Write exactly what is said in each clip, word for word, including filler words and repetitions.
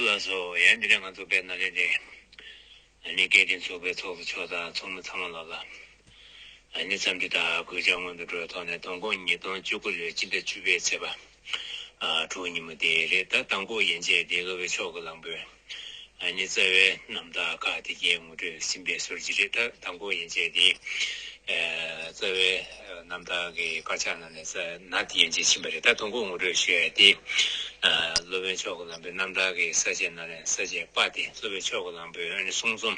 ལགས་སོ། ཡང་འདི་ནས་ང་ཚོ་དཔལ་ནཱ་ལེནྡྲའི་ཨ་ནི་སྐད་འཕྲིན་ཚོགས་པའི་ཚོགས་གཙོ་མཆོག་དང་ཚོགས་མི་ཚང་མ་ལ་ལ་ཨ་ནི་འཚམས་འདྲི་དང་གུས་ཕྱག་སྔོན་དུ་འགྲོ་བའི་ཐོག་ནས། དོ་དགོང་ཉིས་སྟོང་བཅུ་དགུ་ལོའི་སྤྱི་ཟླ་བཅུ་པའི་ཚེས་པ་ཨ་དྲུག་ཉིན་མོ་དེ་རེད། ད་མདང་དགོང་ཡན་ཆད་དེ་སློབ་དཔོན་མཆོག་གི་གླང་པོས་ཨ་ནི་རྩ་བའི་རྣམ་ཐར་ཁག་དེ་གའི་ངོ་སྤྲོད་ཟིན་པའི་ཟུར་གྱི་རེད། ད་མདང་དགོང་ཡན་ཆད་དེ་ཨ་རྩ་བའི་རྣམ་ཐར་གྱི་དཀར་ཆག་ནང་ནས་ས་ནག་དེ་ཡན་ཆད་ཕྱིན་པ་རེད། ད་དོ་དགོང་ངོ་སྤྲོད་ཞུ་ཡ་དེ་ཨ་སློབ་དཔོན་མཆོག་གི་གླང་པོའི་རྣམ་ཐར་གྱི་ས་བཅད་ནང་ནས་ས་བཅད་པ་དེ་སློབ་དཔོན་མཆོག་གི་གླང་པོའི་ཨ་ནི་གསུང་རྩོམ་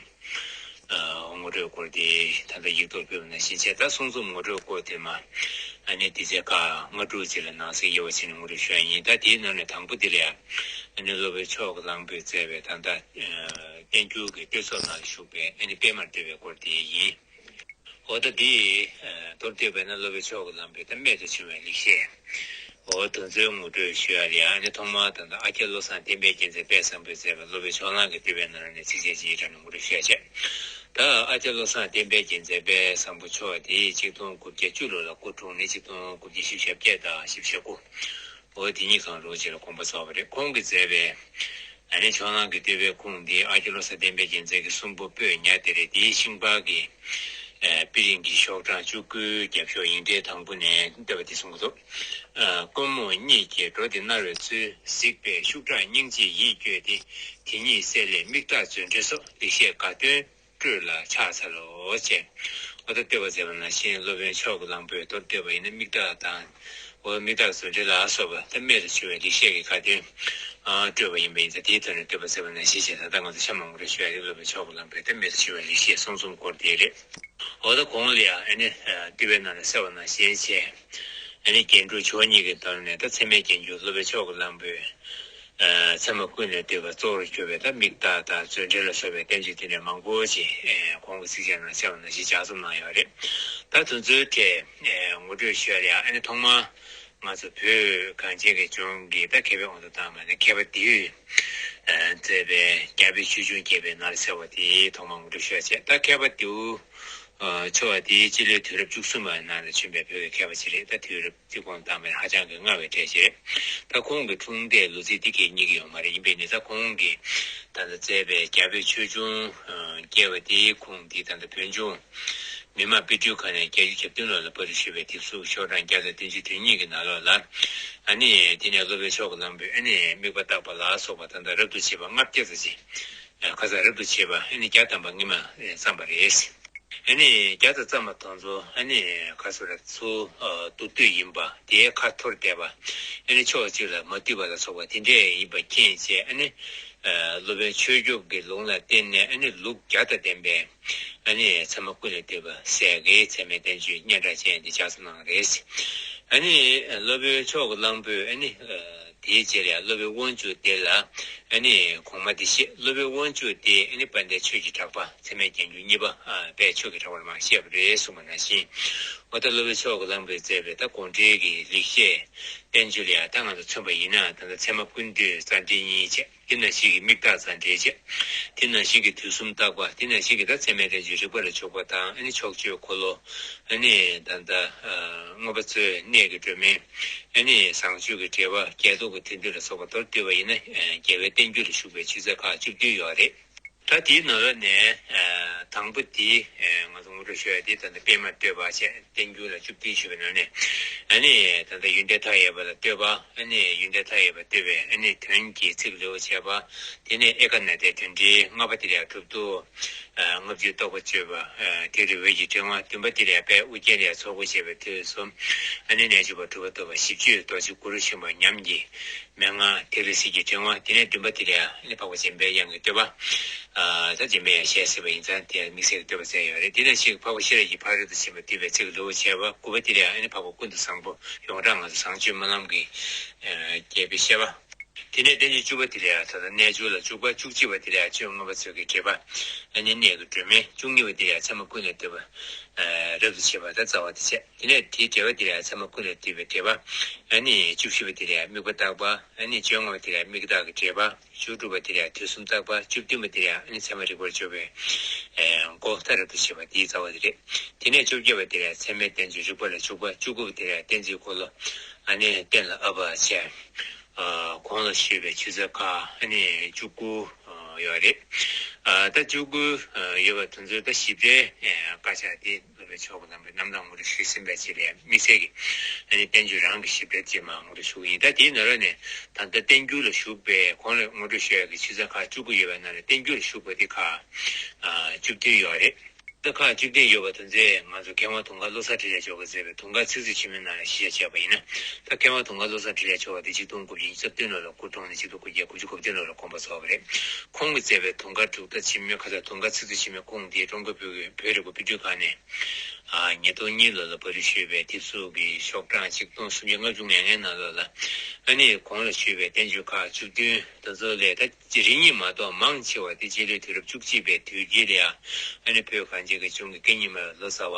ཨ་ངོ་སྤྲོད་སྐོར་དེ་ད་ལྟ་ཡིག་ཐོག་ཕུལ་བ་ནང་བཞིན་བྱས། ད་གསུང་རྩོམ་ངོ་སྤྲོད་སྐོར་དེ་མ་ཨ་ནི་དེ་ཚེ་ཁག་ལྔ་དྲུག་ཅིག་ལ་ནང་གསེས་དབྱེ་བ་ཕྱེ་ནས་ངོ་སྤྲོད་ཞུ་ཡ་ཡིན། ད་དེའི་ནང་ནས་དང་པོ་དེ་ལ་ཡ་ཨ་ནི་སློབ་དཔོན་མཆོག་གི་གླང་པོས་མཛད་པའི་ད་ལྟ་ཨ་བསྟན་འགྱུར་གྱི་བསྟོད་ཚོགས་ནང་བཞུགས་པའི་ཨ་ནི་པདྨར་བསྟོད་པའི་སྐོར་དེ་ཡིན། འོ་ད་འདི་མདོར་བསྡུས་པས་ན་སློབ་དཔོན་མཆོག་གི་གླང་པོའི་ད་རྨད་དུ་བྱུང་བའི་ལེགས་བཤད། འོ་དེ་ཚོའི་ངོ་སྤྲོད་ཞུ་ཡ་ལ་ཡ་ཨ་ནི་ཐོག་མར་ད་ལྟ་ཨ་ཀྱཱ་བློ་བཟང་བསྟན་པའི་རྒྱལ་མཚན་དཔལ་བཟང་པོས་མཛད་པའི་སློབ་དཔོན་ཕྱོགས་གླང་གི་བསྟོད་པའི་ནང་ནས་ཚིགས་བཅད་གཅིག་གི་གྲས་ནས་ངོ་སྤྲོད་ཞུ་ཡ་བྱས། ད་ཨ་ཀྱཱ་བློ་བཟང་བསྟན་པའི་རྒྱལ་མཚན་དཔལ་བཟང་པོ་མཆོག་དེ་ཆིག་སྟོང་དགུ་བརྒྱ་བཅུ་ལོ་ལ་སྐུ་འཁྲུངས་ནས་ཆིག་སྟོང་དགུ་བརྒྱ་བཞི་བཅུ་ཞེ་བརྒྱད་དང་བཞི་བཅུ་ཞེ་དགུ། འོ་དེ་གཉིས་གང་རུང་ཅིག་ལ་དགོངས་པ་རྫོགས་པ་རེད། ཁོང་གིས་མཛད་པའི་ཨ་ནི་ཕྱོགས་གླང་གི་བསྟོད་པའི་ཁུངས་འདི་ཨ་ཀྱཱ་བློ་བཟང་བསྟན་པའི་རྒྱལ་མཚན་གྱི་གསུང་འབུམ་པོད་ཉ་དེ་རེད། དེའི་ཤིང་པར་གྱི་ཨ་དཔེ་རིང་གི་ཤོག་གྲངས་བཅུ་དགུའི་རྒྱབ་ཤོག་ཡིག་ཕྲེང་དང་པོ་ནས་བསྟོད་པ་འདི་གསུང་གི་འདུག་ཨ་ཀུན་རྨོངས་གཉིད་ཀྱིས་འགྲོ་འདི་མནར་བའི་ཚུལ། གཟིགས་པས་ཤུགས་དྲག་སྙིང་རྗེས་ཡིད་བསྐྱོད་དེ། དེ་ཉིད་བསལ་ལས་མིག་ལྟ་མཛོད་འགྲེལ་སོགས། ལེགས་བཤད་དགའ་སྟོན་སྤྲོས་ལ་ཕྱག་འཚལ་ལོ། ཅེས་འོ་ད་བསྟོད་པ་མཛད་པ་ནང་བཞིན་སློབ་དཔོན་མཆོག་གི་གླང་པོས་མདོར་བསྡུས་པ་ཡིན་ན་མིག་ལྟ་དང་། འོ་མིག་ལྟ་མཛོད་འགྲེལ་ལ་སོགས་པ་ད་རྨད་དུ་བྱུང་བའི་ལེགས་བཤད་ཀྱི་དགའ་སྟོན་ཨ་སྤྲོས་པ་ཡིན་པ་ཡིན་ཙང་། དེའི་ཐོག་ནས་བསྟོད་པ་མཛད་པ་ནང་བཞིན་བྱས། ད་ལྟ་ང་ཚོ་གཤམ་ལ་ངོ་སྤྲོད་ཞུ་ཡ་དེ་སློབ་དཔོན་མཆོག་གི་གླང་པོའི་ད་རྨད་དུ་བྱུང་བའི་ལེགས་བཤད་གསུང་རྩོམ་སྐོར་དེ་རེད། འོ་ད་གོང་ལ་ཡང་ཨ་ནི་ཨ་བསྟོད་པའི་ནང་ལ་གསལ་བ་ནང་བཞིན་བྱས། ཨ་ནི་རྒྱན་དྲུག་མཆོག་གཉིས་ཀྱི་དོན་ནས་ད་ཚད་མའི་རྒྱན་གྱུར་སློབ་དཔོན་མཆོག་གི་གླང་པོས་ཨ་ཚད་མ་ཀུན་ལས་བཏུས་པ་གཙོ་བོར་གྱུར་པའི་ད་མིག་ལྟ་དང་མཛོད་འགྲེལ་ལ་སོགས་པའི་བསྟན་བཅོས་དེ་འདྲ་མང་པོ་ཞིག་ཨ་གོང་གི་ཚིགས་བཅད་ནང་གསལ་བ་ནང་བཞིན་ལྗགས་རྩོམ་གནང་ཡོད་རེད། ད་དེ་ཚོའི་གྲས་ཨ་ངོ་སྤྲོད་ཞུ་ཡ་ལ་ཡང་ཨ་ནི་ཐོག་མར་ང་ཚོ་བོད་གངས་ཅན་གྱི་ལྗོངས་ཀྱི་ད་མཁས་པའི་དབང་དུ་བཏང་བ་ནི་མཁས་པ་ལྡེའུས་ཨ་མཛད་པའི་རྒྱ་བོད་ཆོས་འབྱུང་རྒྱས་པའི་མནར་ཟེར་བ་དེ་ཐོག་མར་ངོ་སྤྲོད་ཞུ་ཡ་བྱས། ད་མཁས་པ་ལྡེའུ་ཨ་མཆོག་དེ་སྤྱི་ལོའི་དུས་རབས་བཅུ་གསུམ་པའི་ནང་ལ་བྱོན་པའི་བོད་ཀྱི་མཁས་པ་ཅིག་རེད། ད་དུས་རབས་བརྩི་སྒོམ་བཏང་བའི་ཧ་ཅང་གི་སྔ་བའི་གྲས་ཤིག་རེད། ད་ཁོང་གི་འཁྲུངས་འདས་ལོ་ཚིགས་འདི་གས་རྙེད་ཀྱི་ཡོད་མ་རེད། ཡིན་པས་ནི་ད་ཁོང་གིས་ད་ལྟ་མཛད་པའི་རྒྱ་བོད་ཆོས་འབྱུང་ཨ་རྒྱས་པ་དེའི་ཁུངས་འདི་ད་ལྟ་བོད་ལྗོངས་མི་དམངས་དཔེ་སྐྲུན་ཁང་ནས་བརྒྱད་ཅུ་གྱ་བདུན་ལོ་ལ་པར་སྐྲུན་ཞུས་པའི་དེབ་གཟུགས་ཤོག་གྲངས་བརྒྱ་དང་བདུན་ཅུ་དོན་གཉིས་ཀྱི་ནང་ལོགས་ལ། ཨ་ནི་དེ་ནས་སློབ་དཔོན་མཆོག་གི་གླང་པོས་ཨ་ནི་དམིགས་པ་བརྟག་པ་ལ་སོགས་པ་ད་ལྟ་རབ་ཏུ་བྱེད་པ་ལྔ་བརྒྱ་ཙམ་ཅིག་ཁ་སང་རབ་ཏུ་བྱེད་པ་ཨ་ནི་བརྒྱ་ཐམ་པ་སྔོན་མ་བརྩམས་པ་རེད། ཨ་ནི་བརྒྱ་དང་བརྩམས་པ་དེ་ཚོ་ཨ་ནི་ག་ཚོད་རེད། ཚུར་མདོར་བསྡུས་ཡིན་པ། དེའི་ཁ་འཐོར་བསྡད་པ། ཨ་ནི་ཕྱོགས་གཅིག་ལ་མ་འདུས་པ་ལ་སོགས་པ་དེ་འདྲས་ཡིན་པ་མཁྱེན་བྱས། ཨ་ནི་སློབ་དཔོན་ཆོས་སྐྱོབ་ཀྱི་ལུང་ལ་བརྟེན་ནས་ཨ་ནི་ལུགས་བརྒྱ་དང་ལྡན་པའི་ཨ་ནི་ཚད་མ་ཀུན་ལས་བཏུས་པ་ཟེར་གི་ཚད་མའི་བསྟན་བཅོས་སྙན་གྲགས་ཅན་འདི་ལྗགས་རྩོམ་གནང་བ་རེད། ཨ་ནི་སློབ་དཔོན་མཆོག་གི་གླང་པོས་ཨ་ནི་དེའི་རྗེས་ལ་སློབ་དཔོན་དབང་ཕྱུག་དེ་ལ་ཨ་ནི་གོང་མ་འདི་བཤད། སློབ་དཔོན་དབང་ཕྱུག་དེས་ཨ་ནི་དཔལ་ལྡན་ཆོས་ཀྱི་གྲགས་པ་ཚད་མའི་རྒྱན་གྱུར་གཉིས་པ་དཔལ་ཆོས་ཀྱི་གྲགས་པ་ལ་མར་བཤད་པ་རེད་གསུངས་པ་ནང་བཞིན། འོ་ད་སློབ་དཔོན་མཆོག་གི་གླང་པོས་མཛད་པའི་ད་དགོངས་འགྲེལ་གྱི་ལེགས་བཤད་བསྟན་བཅོས་ལ་ཡང་ད་ང་ཚོ་མཚོན་པ་ཡིན་ན་ད་ལྟ་ཚད་མ་ཀུན་བཏུས་རྩ་འགྲེལ་གཉིས་བྱས། དེ་ནང་བཞིན་གྱི་དམིགས་བརྟག་རྩ་འགྲེལ་བྱས། དེ་ནང་བཞིན་གྱི་དུས་གསུམ་བརྟག་པ། དེ་ནང་བཞིན་གྱི་ད་ཚད་མའི་བསྟན་བཅོས་རིགས་པ་ལ་འཇུག་པ་དང་། ཨ་ནི་ཕྱོགས་ཆོས་འཁོར་ལོ། ཨ་ནི་ད་ལྟ་མངོན་པ་མཛོད་གནས་ཀྱི་སྒྲོན་མེ། ཨ་ནི་བཟང་སྤྱོད་ཀྱི་འགྲེལ་པ། རྒྱས་བཟློག་གི་དོན་བསྡུ་ལ་སོགས་པ་མདོར་བསྡུས་པ་ཡིན་ན་རྒྱལ་བའི་བསྟན་འགྱུར་ལ་ཞུགས་པའི་ཆོས་ཚན་ཁག་བཅུ་བདུན་ཡོད་རེད། ད་དེའི་ནང་ལོགས་ནས་དང་པོ་དེ་ང་ཚོ་ངོ་སྤྲོད་ཞུ་ཡ་དེ་ད་ལྟ་པདྨ་བསྟོད་པ་བྱས། བསྟན་འགྱུར་ལ་བཅུ་བདུན་ཞུས་པའི་ནང་ནས། ཨ་ནི་ད་ལྟ་ཡོན་ཏན་མཐའ་ཡས་པ་ལ་བསྟོད་པ། ཨ་ནི་ཡོན་ཏན་མཐའ་ཡས་པ་བསྟོད་པའི་ཨ་ནི་དོན་གྱི་ཚིག་ལེའུ་བྱས་པ། དེ་ནས་ཨེ་ཀ་ན་ཏའི་དོན་འགྲེལ། ལྔ་པ་དེ་ལ་ཡང་གྲུབ་ཐོབ་ལྔ་བཅུའི་རྟོགས་པ་བརྗོད་པ། དེ་རུ་འོད་ཀྱི་ཕྲེང་བ། བདུན་པ་དེ་ལ་ཡང་དཔལ་ཨོ་རྒྱན་ལ་ཡང་ཚོགས་འཁོར་བྱེད་པའི་ཐོས་བསམ། ཨ་ནི་རྣལ་འབྱོར་པ་གྲུབ་པ་ཐོབ་པ། བཞི་བཅུའི་རྡོ་རྗེ་གུ་རུ་ཤྲཱི་པ་ཉམས་ཀྱི་མན་ངག། དེ་ལ་གཟིགས་ཀྱི་ཕྲེང་བ། དེ་ནས་བདུན་པ་དེ་ལ་ཡང་ཨ་ནི་འཕགས་པ་འཇམ་པའི་དབྱངས་ཀྱི་བསྟོད་པ། ཨ་ད་འཇམ་པའི་དབྱངས་ཞལ་གཟིགས་པ་ཡིན་ཙང་དེ་ཡང་དམིགས་བསལ་གྱི་བསྟོད་པ་མཛད་ཡོད་རེད། དེ་ནས་གཅིག་འཕགས་པ་ཤེས་རབ་ཀྱི་ཕ་རོལ་ཏུ་ཕྱིན་པ་བསྡུས་པའི་ཚིག་ལེའུ་བྱས་པ། དགུ་པ་དེ་ལ་ཡང་ཨ་ནི་འཕགས་པ་ཀུན་ཏུ་བཟང་པོ། ཡོངས་གྲགས་ང་ཚོ་བཟང་སྤྱོད་སྨོན་ལམ་གྱི་རྒྱས་པའི་བཤད་པ། དེ་ནས་བསྟན་བཅོས་བཅུ་པ་དེ་ལ་ཡང་ད་ལྟ་རྣལ་འབྱོར་ལ་འཇུག་པ། བཅུ་གཅིག་པ་དེ་ལ་ཡང་ཆོས་མངོན་པ་མཛོད་ཀྱི་འགྲེལ་པ། ཨ་ནི་གནས་ཀྱི་སྒྲོན་མེ། བཅུ་གཉིས་པ་དེ་ལ་ཡང་ཚད་མ་ཀུན་ལས་བཏུས་པ། ཨ་རབ་ཏུ་བྱེད་པ་དང་རྩ་བ་དེ་བྱས། དེ་ནས་དེའི་འགྲེལ་པ་དེ་ལ་ཡང་ཚད་མ་ཀུན་ལས་བཏུས་པའི་འགྲེལ་པ། ཨ་ནི་བཅུ་བཞི་པ་དེ་ལ་ཡང་དམིགས་པ་བརྟག་པ། ཨ་ནི་བཅོ་ལྔ་པ་དེ་ལ་ཡང་དམིགས་བརྟག་གི་འགྲེལ་པ། བཅུ་དྲུག་པ་དེ་ལ་ཡང་དུས་གསུམ་བརྟག་པ། བཅུ་བདུན་པ་དེ་ལ་ཡང་ཨ་ནི་ཚད་མ་རིག་པར་སྦྱོར་བའི་ཨེ་སྒོ་མཐའ་རབ་ཏུ་ཕྱེ་བ་དེའི་རྩ་བ་དེ་རེད། དེ་ནས་བཅོ་བརྒྱད་པ་དེ་ལ་ཡང་ཚད་མའི་བསྟན་བཅོས་རིགས་པ་ལ་འཇུག་པ། བཅུ་དགུ་པ་དེ་ལ་ཡང་གཏན་ཚིགས་འཁོར་ལོ། ཨ་ནི་གཏན་ལ་དབབ་པ་བྱས། གོང་ལ་ཞུས་པའི་ཆུ་ཚོད་ཁག་ཨ་ནི་བཅུ་དགུ་ཡོད་རེད། ད་བཅུ་དགུ་ཡོད་པ་དེ་ཚོའི་ད་ཞིབ་ཕྲའི་བཀའ་ཤག་དེ་སློབ་དཔོན་མཆོག་གི་ལམ་པའི་རྣམ་གྲངས་ངོ་སྤྲོད་ཞུས་ཟིན་པའི་རྗེས་ལ་དམིགས་བསལ་གྱི་ཨ་ནི་བསྟན་བཅོས་རང་གི་ཞིབ་ཕྲའི་རྗེས་མ་ངོ་སྤྲོད་ཞུ་གི་ཡིན། ད་དེའི་ནང་ལོགས་ནས་ད་ལྟ་བསྟན་འགྱུར་ལ་ཞུགས་པའི་གོང་ལ་ངོ་སྤྲོད་ཞུ་ཡག་གི་ཆུ་ཚོད་ཁག་བཅུ་དགུ་ཡོད་པའི་ནང་ནས་བསྟན་འགྱུར་ལ་ཞུགས་པ་དེ་ཁག་བཅུ་བདུན་ཡོད་རེད། ད་ཁག་བཅུ་བདུན་ཡོད་པ་དེ་ཚོས་ང་ཚོ་མཁས་དབང་དུང་དཀར་བློ་བཟང་འཕྲིན་ལས་མཆོག་གིས་མཛད་པའི་དུང་དཀར་ཚིག་མཛོད་ཆེན་མོའི་ནང་ལ་གཞི་བཞག་བྱས་པ་ཡིན་ན། ད་མཁས་དབང་དུང་དཀར་བློ་བཟང་འཕྲིན་ལས་མཆོག་དེ་ཆིག་སྟོང་དགུ་བརྒྱ་ཉི་ཤུ་རྩ་བདུན་ལོ་ལ་སྐུ་གྲོངས་ནས་ཆིག་སྟོང་དགུ་བརྒྱ་དགུ་བཅུ་གོ་བདུན་ལོ་ལ་དགོངས་པ་རྫོགས་པ་རེད། ཁོང་གིས་མཛད་པའི་དུང་དཀར་འབྲུག་སྒྲ་ཆེན་མོའི་ཁ་ཐུག་དུང་དཀར་ཚིག་མཛོད་ཆེན་མོའི་ཁུངས་དེ་ཀྲུང་གོའི་བོད་ཀྱི་བོད་རིག་པ་དཔེ་སྐྲུན་ཁང་ནས་ཉིས་སྟོང་གཉིས་ལོ་ལ་པར་སྐྲུན་ཞུས་པའི་དེབ་གཟུགས་ཀྱི་ཤོག་གྲངས་ཆིག་སྟོང་སུམ་བརྒྱ་ལྔ་བཅུ་ང་ལྔའི་ནང་ལོགས་ལ་ཨ་ནི་གོང་ལ་ཞུས་པའི་བསྟན་བཅོས་ཁག་བཅུ་བདུན་དེ་ཚོ་ལས་ད། རེ་གཉིས་མ་གཏོགས་མང་ཆེ་བ་དེ་སྤྱི་ལོའི་དུས་རབས་བཅུ་གཅིག་པའི་དུས་དཀྱིལ་ལ་ཡང་ཨ་ནི་བོད་གངས་ཅན་གྱི་ལྗོངས་ཀྱི་སྐད་གཉིས་སྨྲ་བའི་ལོ་ཙཱ་བ་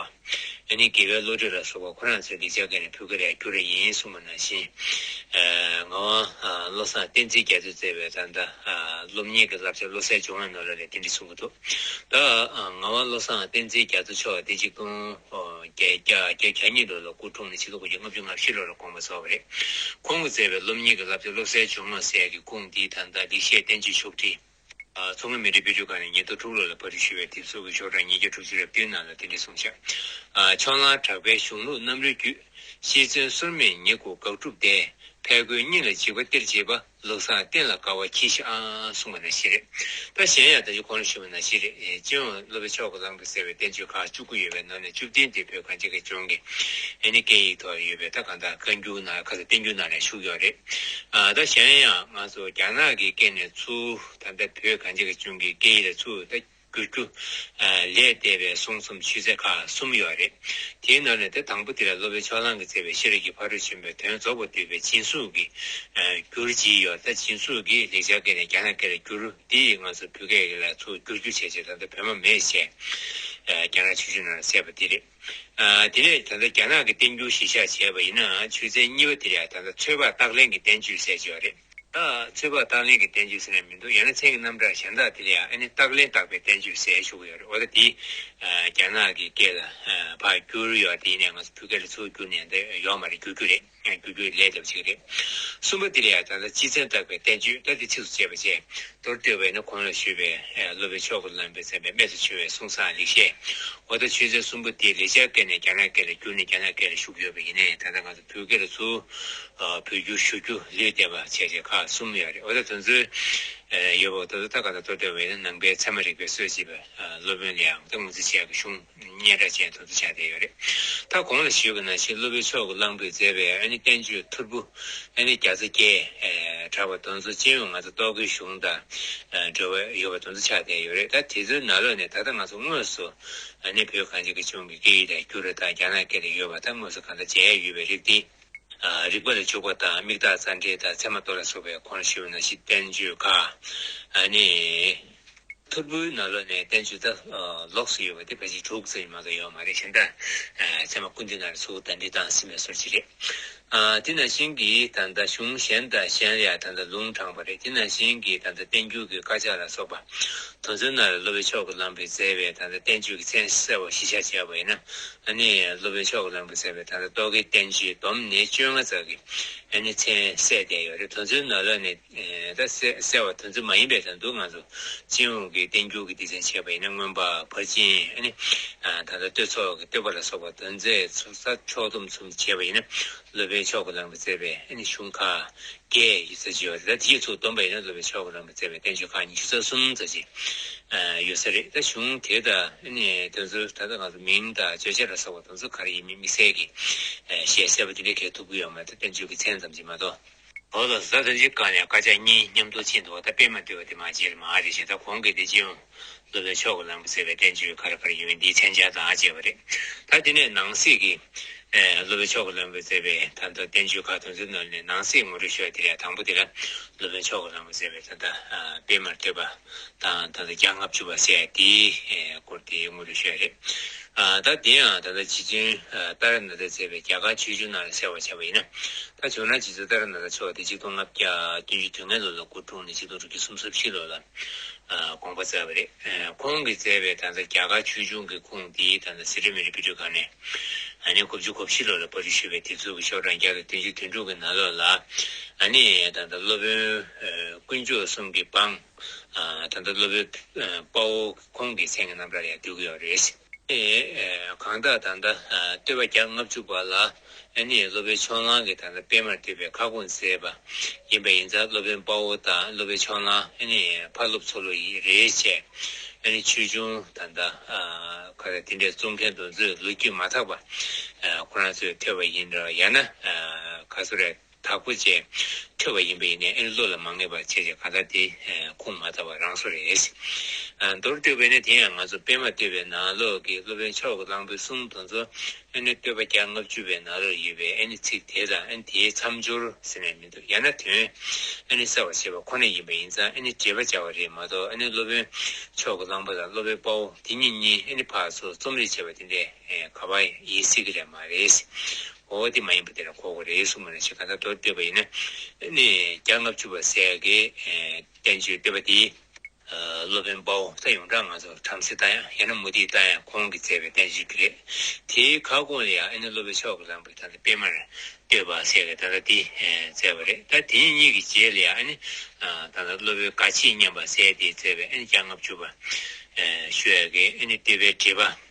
ཨ་ནི་དགེ་བའི་བློ་གྲོས་ལ་སོགས་པ་ཁོ་རང་ཚོས་ལེགས་སྦྱར་སྐད་ནས་བོད་སྐད་ལ་བསྒྱུར་བ་ཡིན་གསུངས་པ་ནང་བཞིན། ངག་དབང་བློ་བཟང་བསྟན་འཛིན་རྒྱ་མཚོས་མཛད་པའི་ད་ལྟ་སློབ་གཉེར་གྱི་བསླབ་བྱ་བློ་གསལ་སྦྱོར་བ་ནང་ལ་ལས་དེ་འདྲ་གསུང་གི་འདུག་ད་ངག་དབང་བློ་བཟང་བསྟན་འཛིན་རྒྱ་མཚོ་མཆོག་དེ་ཆིག་སྟོང་བརྒྱད་བརྒྱ་གྱ་གཉིས་ལོ་ལ་སྐུ་གྲོངས་ནས་ཆིག་སྟོང་དགུ་བརྒྱ་ལྔ་བཅུ་ང་བཞི་ལོ་ལ་དགོངས་པ་རྫོགས་པ་རེད། ཁོང་གིས་མཛད་པའི་སློབ་གཉེར་གྱི་བསླབ་བྱ་བློ་གསལ་སྦྱོར་དངོས་ཟེར་ཡག་གི་ཁུངས་འདི་ད་ལྟ་ལེགས་བཤད་བསྟན་བཅོས་ཕྱོགས་བསྒྲིགས། མཚོ་སྔོན་མི་རིགས་དཔེ་སྐྲུན་ཁང་ནས་ཉིས་སྟོང་དྲུག་ལོ་ལ་པར་སྐྲུན་ཞུས་པའི་དེབ་གཟུགས་ཀྱི་ཤོག་གྲངས་ཉིས་བརྒྱ་དྲུག་ཅུ་རེ་བདུན་ནང་ལ་དེ་འདྲ་གསུངས་བཞག་ཕྱོགས་གླང་གྲགས་པའི་གཞུང་ལུགས་རྣམ་རོལ་རྒྱུད། ཤེས་བརྩོན་སོར་མོས་ཉེ་དགུ་དགག་སྒྲུབ་སྟེ། ཕས་རྒོལ་སྙིང་ལ་འཇིགས་པ་སྟེར་བྱེད་པ། ལུགས་བཟང་བསྟན་ལ་དགའ་བ་གྱིས་ཤིག་ཨང་གསུངས་པ་ནང་བཞིན་རེད། ད་གཞན་ཡང་ད་ཅི་གོང་ལ་ཞུས་པ་ནང་བཞིན་རེད། སྤྱི་ཡོངས་སློབ་དཔོན་མཆོག་གི་བླ་མ་གིས་མཛད་པའི་བསྟན་བཅོས་ཁག་བཅུ་དགུ་ཡོད་པའི་ནང་ནས་བཅུ་བདུན་དེ་བོད་གངས་ཅན་གྱི་ལྗོངས་ཀྱི་ཨ་ནི་སྐད་ཡིག་ཐོག་ཡོད་པའི་ད་གང་ལྟར་བཀའ་འགྱུར་ནང་ཁ་ས་བསྟན་འགྱུར་ནང་ལ་ཞུགས་ཡོད་རེད། ད་གཞན་ཡང་ང་ཚོ་རྒྱ་ནག་གི་སྐད་ནས་ཚུར་ད་ལྟ་བོད་གངས་ཅན་གྱི་ལྗོངས་ཀྱི་སྐད་ཡིག་ལ་ཚུར་ད་བསྒྱུར་རྒྱུ་ལས་འདས་པའི་གསུང་རྩོམ་ཆོས་ཚན་ཁག་གསུམ་ཡོད་རེད། དེའི་ནང་ནས་དེ་དང་པོ་དེ་ལ་སློབ་དཔོན་ཕྱོགས་གླང་གིས་མཛད་པའི་ཤེས་རབ་ཀྱི་ཕ་རོལ་ཕྱིན་པའི་དོན་རྫོགས་པར་བསྡུས་པའི་སྦྱིན་སྲེག་གི་བསྒྱུར་བྱས་ཡོད། ད་སྦྱིན་སྲེག་གི་ལེགས་སྦྱར་སྐད་ནས་རྒྱ་ནག་སྐད་ལ་བསྒྱུར་དེ་ཡིས་ང་ཚོ་བོད་སྐད་ལ་ཚུར་བསྒྱུར་རྒྱུ་བྱས་བྱས་ད་ལྟ་བོད་མ་མེད་བྱས་རྒྱ་ནག་ཆོས་བརྒྱུད་ནང་ལ་གསལ་བ་དེ་རེད། དེ་ནས་ད་ལྟ་རྒྱ་ནག་གི་བསྟན་འགྱུར་གཞི་བཞག་བྱས་པ་ཡིན་ན་ཆོས་ཚན་གཉིས་པ་དེ་ལ་ད་ལྟ་ཚོད་དཔག་རྟགས་ལེན་གྱི་བསྟན་བཅོས་ཟེར་གྱི་ཡོད་རེད། ད་ཚོད་དཔག་རྟགས་ལེན་གྱི་བསྟན་བཅོས་ཟེར་ནས་མི་འདུག་ཡང་ན་མཚན་གྱི་རྣམ་གྲངས་གཞན་དག་དེ་ལ་ཡང་ཨ་ནི་རྟགས་ལེན་བརྟག་པའི་བསྟན་བཅོས་ཟེར་ཞུ་གི་ཡོད་རེད། འོ་ད་དེ་རྒྱ་ནག་གི་སྐད་ལ་ཕར་བསྒྱུར་ཡོད་དེ་ཡིན་ནའི་ང་ཚོ་བོད་སྐད་ལ་ཚུར་བསྒྱུར་ནས་འདི་ཡོད་མ་རེད། བསྒྱུར་རྒྱུ་རེད། བསྒྱུར་རྒྱུའི་ལས་དེ་བྱེད་ཀྱི་རེད། གསུམ་པ་དེ་ལ་ཡང་ད་ལྟ་སྤྱི་མཚན་བརྟག་པའི་བསྟན་བཅོས། ད་དེ་ཚིགས་སུ་བཅད་པ་བྱས། མདོར་བསྡུས་པས་ན་གོང་ལ་ཞུས་པའི་སློབ་དཔོན་མཆོག་གི་བླ་མས་མཛད་པའི་རྨད་དུ་བྱུང་བའི་གསུང་བཟང་ལེགས་བཤད། འོ་ད་ཆོས་ཚན་གསུམ་པོ་དེ་ལེགས་སྦྱར་སྐད་ནས་རྒྱ་ནག་སྐད་ལ་བསྒྱུར་ནས་རྒྱ་ནག་སྐད་ལ་ཞུགས་ཡོད་པ་ཡིན་ནའི་ད་ལྟ་ང་ཚོ་བོད་སྐད་ལ་ཚུར་བོད་བསྒྱུར་ཞུ་རྒྱུ་ལུས་བསྡད་པ་བྱས་བྱས་ཁག་གསུམ་ཡོད་རེད། འོ་ད་དེ་ཚོའི་ཡོད་པ་ད་ལྟ་ད་ག་ད་མདོར་བསྡུས་པས་ན་ནང་པའི་ཚད་མ་རིག་པའི་སྲོལ་འབྱེད་པའི་སློབ་དཔོན་ལ་ཡང་ད་ངོས་འཛིན་བྱེད་ཡག་གི་གཞུང་སྙན་གྲགས་ཅན་དེ་ཚོ་ཆགས་བསྡད་ཡོད་རེད། ད་གོང་ལ་ཞུས་པ་ནང་བཞིན་སློབ་དཔོན་མཆོག་གི་གླང་པོས་མཛད་པའི་ཨ་ནི་བསྟན་བཅོས་ཐོར་བུ་ཨ་ནི་བརྒྱ་རྩ་བརྒྱད་གྲགས་པ་དེ་ཚོ་སྤྱི་ཡོངས་ང་ཚོ་རྟོག་གེའི་གཞུང་དང་འབྲེལ་བ་ཡོད་པ་དེ་ཚོ་ཆགས་བསྡད་ཡོད་རེད། ད་དེ་ཚོའི་ནང་ལོགས་ནས་ད་ལྟ་ང་ཚོ་དངོས་སུ་ཨ་ནི་བོད་གངས་ཅན་གྱི་ལྗོངས་ཀྱི་སྐད་ཡིག་ལ་བསྒྱུར་བ་དང་རྒྱ་ནག་སྐད་ལ་ཡོད་པ་དང་དངོས་སུ་གང་ལྟར་མཇལ་ཡ་ཡོད་པའི་རིགས་དེ། རིགས་པ་ལ་འཇུག་པ་དང་དམིགས་བརྟག་རྩ་འགྲེལ་དང་ཚད་མ་མདོ་ལ་སོགས་པའི་གོང་ལ་ཞུས་པ་ནང་བཞིན་བསྟན་བཅོས་ཁག་ཨ་ནི་ཐོར་བུའི་ནང་ལོགས་ནས་བསྟན་བཅོས་ད་ལོགས་སུ་ཡོད་པ་དེ་ཕལ་ཆེར་དྲུག་ཙམ་མ་གཏོགས་ཡོད་མ་རེད། གཞན་དག་ཚད་མ་ཀུན་བཏུས་ནང་ལ་ཚུར་གདན་འདྲེན་བཏང་ཟིན་པའི་སོར་ཅིག་རེད། དེ་ནང་བཞིན་གྱི་ད་ལྟ་གཞུང་གཞན་དང་གཞན་ལ་ཡང་ད་ལྟ་ལུང་དྲངས་པ་རེད། དེ་ནང་བཞིན་གྱི་ད་ལྟ་བསྟན་འགྱུར་གྱི་དཀར་ཆག་ལ་སོགས་པ་དེ་ཚོའི་ནང་ལ་སློབ་དཔོན་མཆོག་གི་བླ་མས་མཛད་པའི་ད་ལྟ་བསྟན་བཅོས་ཀྱི་མཚན་གསལ་བ་གཞི་བཞག་བྱས་པ་ཡིན་ན། ཨ་ནི་སློབ་དཔོན་མཆོག་གི་བླ་མས་མཛད་པའི་ད་ལྟ་རྟོག་གེའི་བསྟན་བཅོས་བསྡོམས་ནས་བཅོ་ལྔ་ཙམ་གྱི་ཨ་ནི་མཚན་གསལ་བསྡད་ཡོད་རེད། དེ་ཚོའི་ནང་ལ་ནི་ད་གསལ་གསལ་བ་དེ་ཚོ་མ་ཡིན་པའི་ད་དུང་ང་ཚོ་སྤྱི་ཡོངས་ཀྱི་བསྟན་འགྱུར་གྱི་སྡེ་ཚན་བྱས་པ་ཡིན་ན་མངོན་པ་ཕར་ཕྱིན་ཨ་ནི་ད་ལྟ་བསྟོད་ཚོགས་ཀྱི་བསྟོད་པ་ལ་སོགས་པ་དོན་མཛད་ཚུལ་ས་ཕྱོགས་བསྡོམས་གསུམ་བྱས་པ་ཡིན་ན་སློབ་དཔོན་མཆོག་གི་བླ་མས་མཛད་པའི་ཨ་ནི་གཞུང་ཁག་བརྒྱད་ཡོད་ས་ཅིག་ཡོད་རེད། ད་དེའི་ཚུར་བསྡོམས་པ་ཡིན་ན་སློབ་དཔོན་མཆོག་གི་བླ་མས་མཛད་པའི་བསྟན་བཅོས་ཁག་ཉི་ཤུ་རྩ་གསུམ་ཙམ་ཅིག་ཡོད་ས་རེད། ད་གཞུང་དེ་དང་ཨ་ནི་དེ་ཚོ་ད་ལྟ་ང་ཚོ་མིང་དང་བརྗོད་བྱ་ལ་སོགས་པ་དེ་ཚོ་ག་རེ་ཡིན་མིན་དམིགས་བསལ་གྱི་ཞལ་གསལ་པོ་དེ་འདྲ་གས་ཐུབ་ཀྱི་ཡོད་མ་རེད། ད་བསྟན་བཅོས་ཀྱི་མཚན་ཙམ་ཅིག་མ་གཏོགས། འོ་ལགས་སོ། ད་ཐེངས་གཅིག་གང་ལ་ཡང་དཀར་ཆག་གཉིས་མཉམ་དུ་ཕྱིན་འདུག་ད་དཔེ་མ་ལྟོས་པ་དེ་མ་བྱེད་ལ་མ་རེད་ཞེས། ད་གོང་གི་དེ་སྤྱི་ཡོངས་སློབ་དཔོན་མཆོག་གི་བླ་མས་མཛད་པའི་བསྟན་བཅོས་ག་རེ་ག་རེ་ཡོད་མིན་དེའི་མཚན་བྱང་དང་བཅས་པ་རེད། ད་དེ་ནས་ནང་གསེས་ཀྱི་སློབ་དཔོན་མཆོག་གི་བླ་མས་མཛད་པའི་ད་ལྟ་བསྟན་བཅོས་ཁག་དེ་ཚོའི་ནང་ནས་ནང་གསེས་ངོ་སྤྲོད་ཞུ་ཡ་དེ་ཡང་དང་པོ་དེ་ལ་སློབ་དཔོན་མཆོག་གི་བླ་མས་མཛད་པའི་ད་ལྟ་དཔེ་མ་ལྟོས་པ་དང་ད་ལྟ་བརྒྱ་ལྔ་བཅུ་པ་ཟེར་ཡ་དེའི་སྐོར་དེ་ངོ་སྤྲོད་ཞུ་ཡ་རེད། ད་དེ་ཡང་ད་ལྟ་རྗེ་བཙུན་ཏཱ་ར་ནཱ་ཐས་མཛད་པའི་རྒྱ་གར་ཆོས་འབྱུང་ནང་ལ་གསལ་བར་བྱས་པ་ཡིན་ན། ད་ཇོ་ནང་རྗེ་བཙུན་ཏཱ་ར་ནཱ་ཐ་མཆོག་དེ་ཆིག་སྟོང་ལྔ་བརྒྱ་བདུན་ཅུ་དོན་ལྔ་ལོ་ལ་སྐུ་འཁྲུངས་ནས་ཆིག་སྟོང་དྲུག་བརྒྱ་སུམ་ཅུ་རྩ་བཞི་ལོ་ལ་དགོངས་པ་མཛད་པ་རེད། ཁོང་གིས་མཛད་པའི་ད་ལྟ་རྒྱ་གར་ཆོས་འབྱུང་གི་ཁུངས་དེ་ད་ལྟ་སི་ཁྲོན་མི་རིགས་དཔེ་སྐྲུན་ཁང་ནས་ ཨ་ནི་དགུ་བཅུ་གོ་བཞི་ལོ་ལ་པར་སྐྲུན་ཞུས་པའི་དེབ་གཟུགས་ཀྱི་ཤོག་གྲངས་བརྒྱ་དང་བདུན་ཅུ་དོན་དྲུག་གི་ནང་ལོགས་ལ། ཨ་ནི་ད་ལྟ་སློབ་དཔོན་དཀོན་མཆོག་གསུམ་གྱི་འབངས། ད་ལྟ་སློབ་དཔོན་དཔའ་བོ་ཁོང་གི་མཚན་གྱི་རྣམ་གྲངས་ལ་ཡང་འདུས་ཀྱི་ཡོད་རེད། གང་ལྟར་ད་ལྟ་བསྟོད་པ་བརྒྱ་ལྔ་བཅུ་པ་ལ། ཨ་ནི་སློབ་དཔོན་ཕྱོགས་གླང་གིས་ད་ལྟ་པད་མར་བསྟོད་པའི་ཁ་སྐོང་མཛད་པ། ཡིན་པ་ཡིན་ཙང་སློབ་དཔོན་དཔའ་བོ་དང་སློབ་དཔོན་ཕྱོགས་གླང་ཨ་ནི་ཕ་སློབ་ཚོ་ལོ་ཡི་རེད་བྱས། ཨ་ནི་ཆོས་འབྱུང་ད་ལྟ་ག་རེ་དེ་འདྲའི་རྩོམ་མཁན་དེ་ཚོས་ལོ་རྒྱུས་མ་དག་པ་ཁོ་རང་ཚོས་ཐོས་པ་ཡིན་ར་ཡང་ན་ག་སུ་རེད། དག་པོ་བཅས་ཐོས་པ་ཡིན་པ་ཡིན་ནའི་ཨ་ནི་བློ་ལ་མ་ངེས་པ་བྱས་བྱས་གང་ལྟར་དེ་ཁུངས་མ་དག་པ་རང་བཟོ་རེད། མདོར་བསྡུས་པ་ཡིན་ན་དེ་ཡང་ང་ཚོ་པད་མ་བསྟོད་པའི་ནང་ལོགས་ཀྱི་སློབ་དཔོན་ཕྱོགས་ཀྱི་གླང་པོའི་གསུང་དེ་ཚོ་ཨ་ནི་བསྟོད་པ་བརྒྱ་ལྔ་བཅུ་པའི་ནང་ལོགས་ཡོད་པའི་ཨ་ནི་ཚིག་དེ་དང་ཨ་ནི་དེའི་མཚམས་སྦྱོར་ཟེར་ནས་མི་འདུག་ཡང་ན་དོན་ཨ་ནི་གསལ་བར་བྱེད་པ་ཁོ་ན་ཡིན་པ་ཡིན་ཙང་ཨ་ནི་འགྲེལ་པ་སྦྱར་བ་རེད་མ་གཏོགས་ཨ་ནི་སློབ་དཔོན་ཕྱོགས་ཀྱི་གླང་པོ་དང་སློབ་དཔོན་དཔའ་བོ་དེ་གཉིས་གཉིས་ཨ་ནི་ཕར་ཚུར་རྩོམ་རིག་བྱས་པ་དེ་འདྲས་ག་པར་ཡིན་སྲིད་ཀྱི་རེད་མ་རེད། འོ་དེ་མ་ཡིན་པ་དེ་ལ་གོ་དགོས་རེད་གསུངས་པ་ནང་བཞིན་གང་ལྟར་མདོར་བསྡུས་པ་ཡིན་ན། ནི་བརྒྱ་ལྔ་བཅུ་པ་ཟེར་གི་བསྟན་བཅོས་བསྟོད་པ་དེ་སློབ་དཔོན་དཔའ་བོ་ད་ཡོངས་གྲགས་ང་ཚོ་བྲམ་ཟེ་ལྟ་ཡང་ཡང་ན་མུ་སྟེགས་ལྟ་ཡང་ཁོང་གིས་མཛད་པའི་བསྟན་བཅོས་ཀྱི་རེད། དེའི་ཁ་སྐོང་ལ་ཡང་ཨ་ནི་སློབ་དཔོན་ཕྱོགས་ཀྱི་གླང་པོས་ད་ལྟ་པད་མར་བསྟོད་པ་ཟེར་གི་ད་ལྟ་དེ་མཛད་པ་རེད། ད་དེ་གཉིས་ཀྱི་རྗེས་ལ་ཡང་ཨ་ནི་ད་ལྟ་སློབ་དཔོན་དགའ་ཆེས་སྙམ་པ་ཟེར་དེས་མཛད་པའི་ཨ་ནི་བརྒྱ་ལྔ་བཅུ་པ་ཞུ་ཡ་གི་ཨ་ནི་བསྟོད་པའི་འགྲེལ་པ།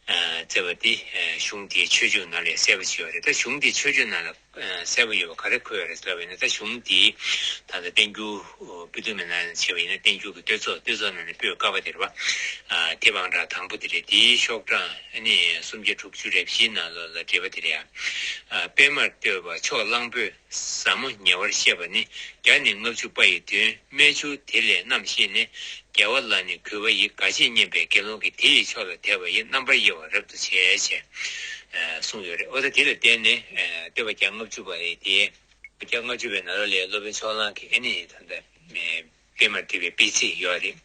མཛད་པ་འདི་གཞུང་འདིའི་ཆོས་འབྱུང་ནང་ལས་གསལ་པོ་ཞིག་ཡོད་རེད། ད་གཞུང་འདིའི་ཆོས་འབྱུང་ནང་ལ་གསལ་པོ་ཡོད་པ་ག་རེ་འཁོད་ཡོད་རེད་ཟེར་བ་ཡིན་ན། ད་གཞུང་འདི་ད་ལྟ་བསྟན་འགྱུར་པོད་བསྡུས་མའི་ནང་ནས་བྱས་པ་ཡིན་ན་བསྟན་འགྱུར་གྱི་བསྟོད་ཚོགས། བསྟོད་ཚོགས་ནང་ནས་པོད་ཀ་པ་དེ་རེད་བ། དེབ་ཨང་གྲངས་དང་པོ་དེ་རེད། དེའི་ཤོག་གྲངས་ཨ་ནི་སུམ་བརྒྱ་དྲུག་ཅུ་རེ་བཞིའི་ནང་ལོགས་ལ་འགྲེལ་པ་དེ་རེད་ཡ། པད་མར་བསྟོད་པ་ཕྱོགས་གླང་པོས། ཟབ་མོ་ཉེ་བར་བཤད་པ་ནི། བརྒྱ་ནི་ལྔ་བཅུ་པ་ཡི་དོན། སྨད་ཆུང་དེ་ལས་རྣམ་ཤེས་ནས། རྒྱལ་བ་ལ་ནི་གུས་པ་ཡིས། དགའ་ཆེས་སྙན་པའི་དགེ་སློང་གིས། དེ་ཡི་ཕྱོགས་ལ་དད་པ་ཡིས། རྣམ་པར་དབྱེ་བ་རབ་ཏུ་ཕྱེ། ཞེས་གསུངས་ཡོད་རེད། ཨོ་ད་དེ་ལ་བརྟེན་ནས་བསྟོད་པ་བརྒྱ་ལྔ་བཅུ་པ་རེད་དེ། བརྒྱ་ལྔ་བཅུ་པའི་ནང་ལོགས་ལས་སློབ་དཔོན་ཕྱོགས་གླང་གིས་ཨ་ནི་ད་ལྟ་པད་མར་བསྟོད་པའི་དཔེ་ཚིག་ཡོད་རེད།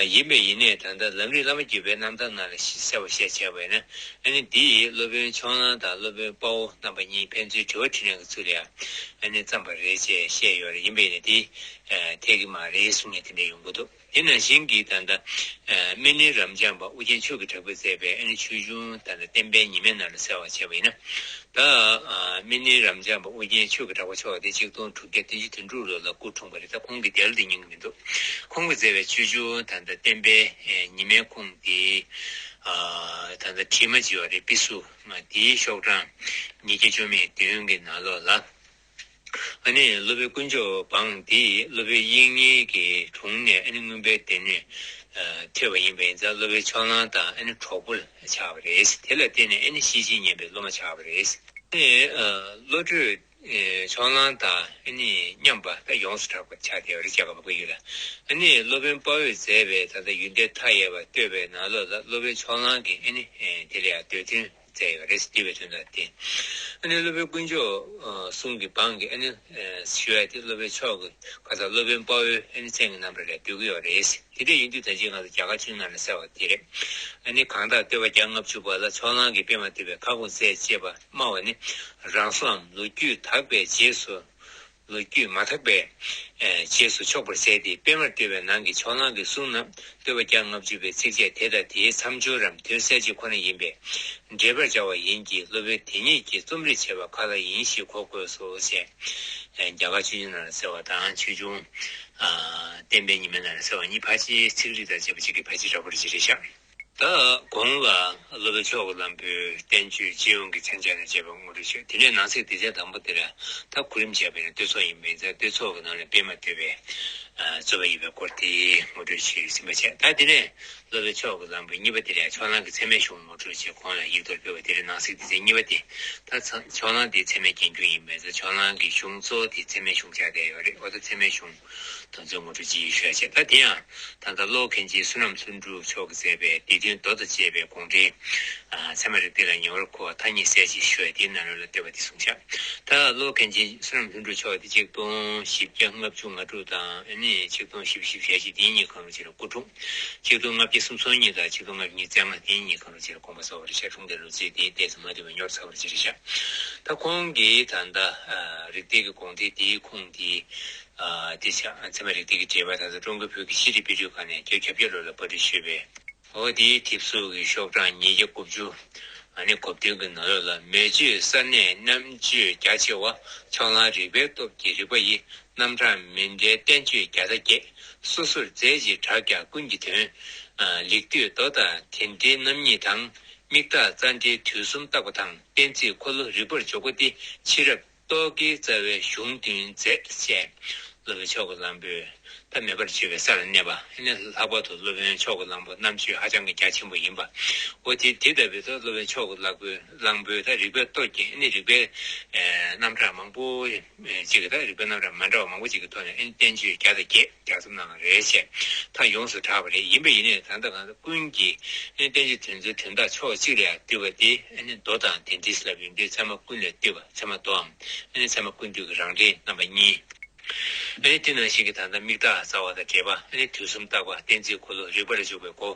ཡིན་པས་ཡིན་ནས་ད་ལྟ་ལམ་རིམ་བླ་མ་བརྒྱུད་པའི་རྣམ་ཐར་ནང་ལ་གསལ་པོ་བཤད་བྱས་པ་ཡིན་ན། ཨ་ནི་འདི་ཡིས་སློབ་དཔོན་ཕྱོགས་གླང་དང་སློབ་དཔོན་དཔའ་བོ་རྣམ་པ་གཉིས་ཕན་ཚུན་དྲི་བ་དྲིས་ལན་གྱི་ཚུལ་ལ་ཡང་ཨ་ནི་བརྩམས་པ་རེད་ཅེས་བཤད་ཡོད་རེད། ཡིན་པས་ཡིན་ནས་འདི་འཐད་ཀྱི་མ་རེད་གསུང་མཁན་དེ་འདྲ་ཡོང་གི་འདུག་དེ་ནང་བཞིན་གྱི་ད་ལྟ་སྨན་གླིང་རབ་འབྱམས་པ་ཨོ་རྒྱན་ཆོས་ཀྱི་གྲགས་པས་མཛད་པའི་ཨ་ནི་ཆོས་འབྱུང་ད་ལྟ་བསྟན་པའི་ཉི་མའི་ནང་ལ་གསལ་བར་བྱས་པ་ཡིན་ན། ད་སྨན་གླིང་རབ་འབྱམས་པ་ཨོ་རྒྱན་ཆོས་ཀྱི་གྲགས་པ་མཆོག་དེ་ཆིག་སྟོང་དྲུག་བརྒྱ་བདུན་ཅུ་དོན་དྲུག་ལོ་ལ་སྐུ་འཁྲུངས་པ་རེད། ད་ཁོང་གི་དེབ་ལ་དེ་ཉན་གྱི་མི་འདུག་ཁོང་གིས་མཛད་པའི་ཆོས་འབྱུང་ད་ལྟ་བསྟན་པའི་ཉི་མའི་ཁུངས་དེ་ད་ལྟ་བྲིས་མ་བྱས་པ་རེད། དཔེ་སུ་དེའི་ཤོག་གྲངས་ཉིས་བརྒྱ་བཅུ་མེད་བདུན་གྱི་ནང་ལོགས་ལ། ཨ་ནི་སློབ་དཔོན་དཀོན་མཆོག་འབངས་འདིས་སློབ་དཔོན་དབྱིག་གཉེན་གྱི་དྲུང་ནས་ཨ་ནི་མངོན་པའི་སྡེ་སྣོད་ཐོས་པ་ཡིན་པ་ཡིན་ཙང་སློབ་དཔོན་ཕྱོགས་གླང་དང་ཨ་ནི་གྲོགས་པོ་ཆགས་པ་རེད། དེ་ལ་བརྟེན་ནས་ཨ་ནི་ཤེས་བྱའི་སྙན་པའི་སློབ་མ་ཆགས་པ་རེད། ཨ་ནི་བློ་གྲོས་ཕྱོགས་གླང་དང་ཨ་ནི་མཉམ་པ་ད་ཡོངས་སུ་གྲགས་པ་ཆགས་བསྡད་པ་རེད། རྒྱ་གར་བ་གི་ཡུལ་ལ། ཨ་ནི་སློབ་དཔོན་དཔའ་བོས་མཛད་པའི་ད་ལྟ་ཡོན་ཏན་མཐའ་ཡས་པ་བསྟོད་པའི་ནང་ལོགས་ལ་སློབ་དཔོན་ཕྱོགས་གླང་གིས་ཨ་ནི་དེ་ལ་ཡང་འདོད་དོན་མཛད་ཡོད་རེད། འདུས་པའི་དོན་དག་སྟེ། ཨ་ནི་སློབ་དཔོན་དཀོན་མཆོག་གསུམ་གྱི་འབངས་ཀྱིས་ཨ་ནི་ཞུ་ཡ་དེ་སློབ་དཔོན་མཆོག་གི་ཁ་ས་སློབ་དཔོན་དཔའ་བོའི་ཨ་ནི་མཚན་གྱི་རྣམ་གྲངས་ལ་འདུས་ཀྱི་ཡོད་རེད། དེ་འདྲ་ཡིན་དུས་ད་ཅི་ང་ཚོ་རྒྱ་གར་ཆོས་ནང་ལ་གསལ་བ་དེ་རེད། ཨ་ནི་གང་ལྟར་བསྟོད་པ་བརྒྱ་ལྔ་བཅུ་པ་ལ་ཕྱོགས་གླང་གིས་པད་མ་བསྟོད་པའི་ཁ་སྐོང་མཛད་ཅེས་པ་སྨྲ་བ་ནི། རང་སྲོགའམ་ལོ་རྒྱུས་དག་པའི་རྗེས་སུ། ལོ་རྒྱུས་མ་དག་པའི་རྗེས་སུ་ཕྱོགས་པར་ཟད་དེ། པད་མར་བསྟོད་པའི་ནང་གི་ཕྱོགས་གླང་གི་གསུང་རྣམས་བསྟོད་པ་བརྒྱ་ལྔ་བཅུ་པའི་ཚིགས་བཅད་དེ་དང་དེའི་མཚམས་སྦྱོར་རམ་དོན་གསལ་བྱེད་ཁོ་ན་ཡིན་པས་འགྲེལ་པར་བྱ་བ་ཡིན་གྱི། སློབ་དཔོན་དེ་ཉིད་ཀྱིས་རྩོམ་རིག་བྱེད་པ་ག་ལ་ཡིན་ཞེས་གོ་དགོས་སོ་ཞེས་རྒྱ་གར་ཆོས་འབྱུང་ནང་ལ་གསལ་བ་དང་ཆོས་འབྱུང་བསྟན་པའི་ཉི་མ་ནང་ལ་གསལ་བ་གཉིས་ཕལ་ཆེར་ཚིག་རིས་དང་བཅས་པ་གཅིག་གིས་ཕལ་ཆེར་འདྲ་པོ་རེ་ཅིག་རེད་ཤག་ད་གོང་ལ་སློབ་དཔོན་ཕྱོགས་ཀྱི་གླང་པོའི་བསྟན་བཅོས་སྤྱི་ཡོངས་ཀྱི་མཚོན་བྱ་ནས་བྱས་པ་ངོ་སྤྲོད་ཞུས། དེ་ནས་ནང་གསེས་སྡེ་ཚན་དང་པོ་དེ་ལ་ད་གོ་རིམ་བྱས་པ་ཡིན་ན་བསྟོད་ཚོགས་ཡིན་པ་ཡིན་ཙང་བསྟོད་ཚོགས་ཀྱི་ནང་ནས་པད་མ་བསྟོད་པའི་རྩོད་པ་ཡིན་པའི་སྐོར་དེ་ངོ་སྤྲོད་ཞུས་ཟིན་པ་བྱས། ད་དེ་ནས་སློབ་དཔོན་ཕྱོགས་ཀྱི་གླང་པོའི་གཉིས་པ་དེ་ལ་ཕྱོགས་གླང་གི་ཚད་མའི་གཞུང་ངོ་སྤྲོད་བྱས། གོང་ལ་ཡིག་ཐོག་ཕུལ་བ་དེ་ལ་ནང་གསེས་སྡེ་ཚན་གཉིས་པ་དེ། ད་ཕྱོགས་གླང་དེ་ཚད་མའི་རྒྱན་གྱུར་ཡིན་པ་ཡིན་ཙང་ཕྱོགས་གླང་གི་གཞུང་གཙོ་བོ་དེ་ཚད་མའི་གཞུང་ཆགས་བསྡད་ཡོད་རེད། འོ་ད་ཚད་མའི་གཞུང་དོན་ཚན་ངོ་སྤྲོད་ཅིག་ཞུ་ཡ་བྱས། ད་དེ་ཡང་ད་ལྟ་ཀློག་མཁན་ཆེན་བསོད་ནམས་ལྷུན་གྲུབ་མཆོག་གིས་མཛད་པའི་སྡེ་བདུན་མདོ་དང་བཅས་པའི་དགོངས་འགྲེལ། ཨ་ཚད་མ་རིགས་གཏེར་ལ་ཉེ་བར་མཁོ་བ་ཐ་སྙད་གསལ་བྱེད་ཞུ་བ་དེའི་ནང་ལོགས་ལ་བསྟོད་པ་དེ་གསུངས་ཤག་ད་ཀློག་མཁན་ཆེན་བསོད་ནམས་ལྷུན་གྲུབ་མཆོག་དེ་ཆིག་སྟོང་བཞི་བརྒྱ་ལྔ་བཅུ་ང་དྲུག་དང་ཨ་ནི་ཆིག་སྟོང་བཞི་བཅུ་ཞེ་བཞི་དེ་གཉིས་གང་རུང་ཅིག་ལ་སྐུ་འཁྲུངས། ཆིག་སྟོང་ལྔ་བརྒྱ་སུམ་ཅུ་སོ་གཉིས་དང་ཆིག་སྟོང་ལྔ་བརྒྱ་ཉེར་ལྔ་དེ་གཉིས་གང་རུང་ཅིག་ལ་དགོངས་པ་རྫོགས་པ་རེད་ཤག་འཁྲུངས་འདས་ལོ་ཚིགས་དེའི་ཏོག་ཙམ་མ་བསྡུས་པ་ཉོར་ཚར་བ་ཅིག་རེད་ཤག་ད་ཁོང་གིས་ད་ལྟ་རིགས་གཏེར་གྱི་དགོངས་འགྲེལ་དེའི་ཁུངས་དེ། ཨ་དེ་ཆ་ཚད་མ་རིགས་གཏེར་གྱི་འགྲེལ་པ་ད་ལྟ་ཀྲུང་གོའི་བོད་ཀྱི་ཤེས་རིག་དཔེ་སྐྲུན་ཁང་ནས་བརྒྱད་ཅུ་གྱ་བརྒྱད་ལོ་ལ་པར་སྐྲུན་ཞུས་པའི། འོ་དེའི་དེབ་གཟུགས་ཀྱི་ཤོག་གྲངས་ཉིས་བརྒྱ་དགུ་བཅུ་ ཨ་ནི་གོ་བསྡུར་གྱི་ནང་ལོགས་ལ། མེ་མཆོད་ས་གནས་རྣམ་དཔྱོད་རྒྱ་ཆེ་བ། ཕྱོགས་གླང་རིག་པའི་སྟོབས་ཀྱིས་རིག་པ་ཡི། རྣམ་གྲངས་མི་འདྲའི་བསྟན་བཅོས་བརྒྱ་རྩ་བརྒྱད། སོ་སོར་མཛེས་ཀྱི་གྲགས་ཀྱང་ཀུན་གྱི་དོན། ལེགས་བཏུས་མདོ་དང་དེ་འདྲའི་རྣམ་གཉིས་དང་། མིག་བརྟག་རྩ་འགྲེལ་དུས་གསུམ་བརྟག་པ་དང་། གཏན་ཚིགས་འཁོར་ལོ་རིག་པར་འཇོག་པ་སྟེ། ཕྱི་རབས་རྟོག་གེའི་རྩ་བའི་གཞུང་བདུན་མཛད་ཅེས། སློབ་དཔོན་མཆོག་གི་གླང་པོས་ད་མེ་འབར་བརྗོད་པའི་ས་ལ་གནས་པ། ཨ་ནི་ལྷག་པར་དུ་སློབ་དཔོན་མཆོག་གི་གླང་པོ་རྣམ་དཔྱོད་ཧ་ཅང་གི་རྒྱ་ཆེན་པོ་ཡིན་པ། འོ་དེ་དེ་ལྟ་བུའི་ཐོག་སློབ་དཔོན་མཆོག་གི་གླང་པོས་གླང་པོས་ད་རིག་པའི་སྟོབས་ཀྱིས། ཨ་ནི་རིག་པའི་ཨེ་རྣམ་གྲངས་མང་པོ་ཅིག་གི། ད་རིག་པའི་རྣམ་གྲངས་མ་འདྲ་བ་མང་པོ་ཅིག་གི་ཐོག་ནས། ཨ་ནི་བསྟན་བཅོས་བརྒྱ་དང་བརྒྱད། བརྒྱ་གསུམ་གནང་བ་རེད་ཅེས། ད་ཡོངས་སུ་གྲགས་པ་རེད། ཡིན་པ་ཡིན་ནའི་ད་ལྟ་གང་ལྟར་ཀུན་གྱིས་ཨ་ནི་བསྟན་བཅོས་དོན་ཚུལ་དོན་དག་ཕྱོགས་གཅིག་ལ་ཡང་བསྡུས་པ་དེ། ཨ་ནི་མདོ་དང་དེ་འདྲའི་ལབ་ཡོང་དུས། ཚད་མ་ཀུན་ལས་བཏུས་པ། ཚད་མ་མདོའམ་ཨ་ནི་ཚད་མ་ཀུན་བཏུས་ཀྱི་རང་འགྲེལ་རྣམ་པ་གཉིས། ཨ་ནི་དེ་ནང་བཞིན་གྱི་ད་ལྟ་མིག་བརྟག་རྩ་བ་དང་འགྲེལ་པ། ཨ་ནི་དུས་གསུམ་བརྟག་པ། གཏན་ཚིགས་འཁོར་ལོ། རིག་པར་འཇུག་པའི་སྒོ།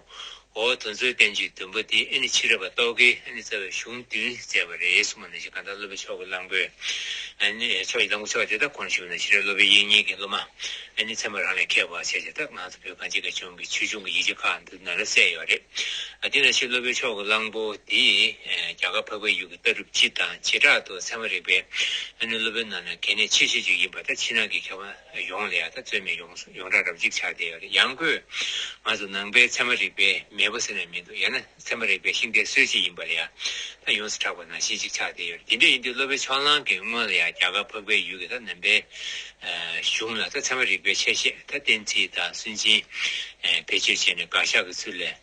འོ་དོན་ཚུལ་བསྟན་བཅོས་བདུན་པོ་དེ། ཨ་ནི་ཕྱི་རབས་པ་རྟོག་གེའི་ཨ་ནི་རྩ་བའི་གཞུང་བདུན་མཛད་པ་རེད་གསུངས་པ་ནང་བཞིན། གང་ལྟར་སློབ་དཔོན་མཆོག་གི་གླང་པོས། ཨ་ནི་མཆོག་གི་གླང་པོ་མཆོག་དེ་ད་གོང་ཞུས་ནང་བཞིན་རེད། སློབ་དཔོན་དབྱིག་གཉེན་གྱི་སློབ་མ། ཨ་ནི་ཚད་མ་རང་ལས་མཁས་པ་བྱས་བྱས། ད་ང་ཚོ་བོད་གངས་ཅན་གྱི་ལྗོངས་ཀྱི་ཆོས་འབྱུང་གི་ཡིག་ཆ་ཁག་འདི་ནང་ལ་གསལ་ཡོད་རེད། ཨ་དེ་ནང་བཞིན་སློབ་དཔོན་མཆོག་གི་གླང་པོ་དེ་རྒྱ་གར་འཕགས་པའི་ཡུལ་གྱི་ལྟ་གྲུབ་སྤྱི་དང་། བྱེ་བྲག་ཏུ་ཚད་མ་རིག་པའི་ཨ་ནི་སློབ་དཔོན་རྣམས་ལ་གལ་གནད་ཆེ་ཤོས་ཅིག་ཡིན་པ། ད་ཕྱི་ནང་གི་མཁས་པ་ཡོངས་ལ་ཡང་ད་རྩོད་མེད་ཡོངས་ཡོངས་གྲགས་འདྲ་པོ་ཅིག་ཆགས་བསྡད་ཡོད་རེད། ཡང་ཁོས་ང་ཚོ་ནང་པའི་ཚད་མ་རིག་པའི་མེས་པོ་ཟེར་ན་མི་འདུག་ཡང་ན་ཚད་མ་རིག་པའི་ཤིང་རྟའི་སྲོལ་འབྱེད་ཡིན་པ་ལ་ཡང་ད་ཡོངས་སུ་གྲགས་པ་ནང་བཞིན་ཅིག་ཆགས་བསྡད་ཡོད་རེད། དེ་འདྲ་ཡིན་དུས་སློབ་དཔོན་ཕྱོགས་གླང་གིས་སྔོན་ལ་ཡང་རྒྱ་གར་འཕགས་པའི་ཡུལ་གྱི་ད་ནང་པའི་གཞུང་ལ་ད་ཚད་མ་རིག་པའི་ཆ་ཤས། ད་གཏན་ཚིགས་དང་སུན་འབྱིན་བེད་སྤྱོད་བྱས་ནས་དགག་བཞག་གི་ཚུལ་ལས།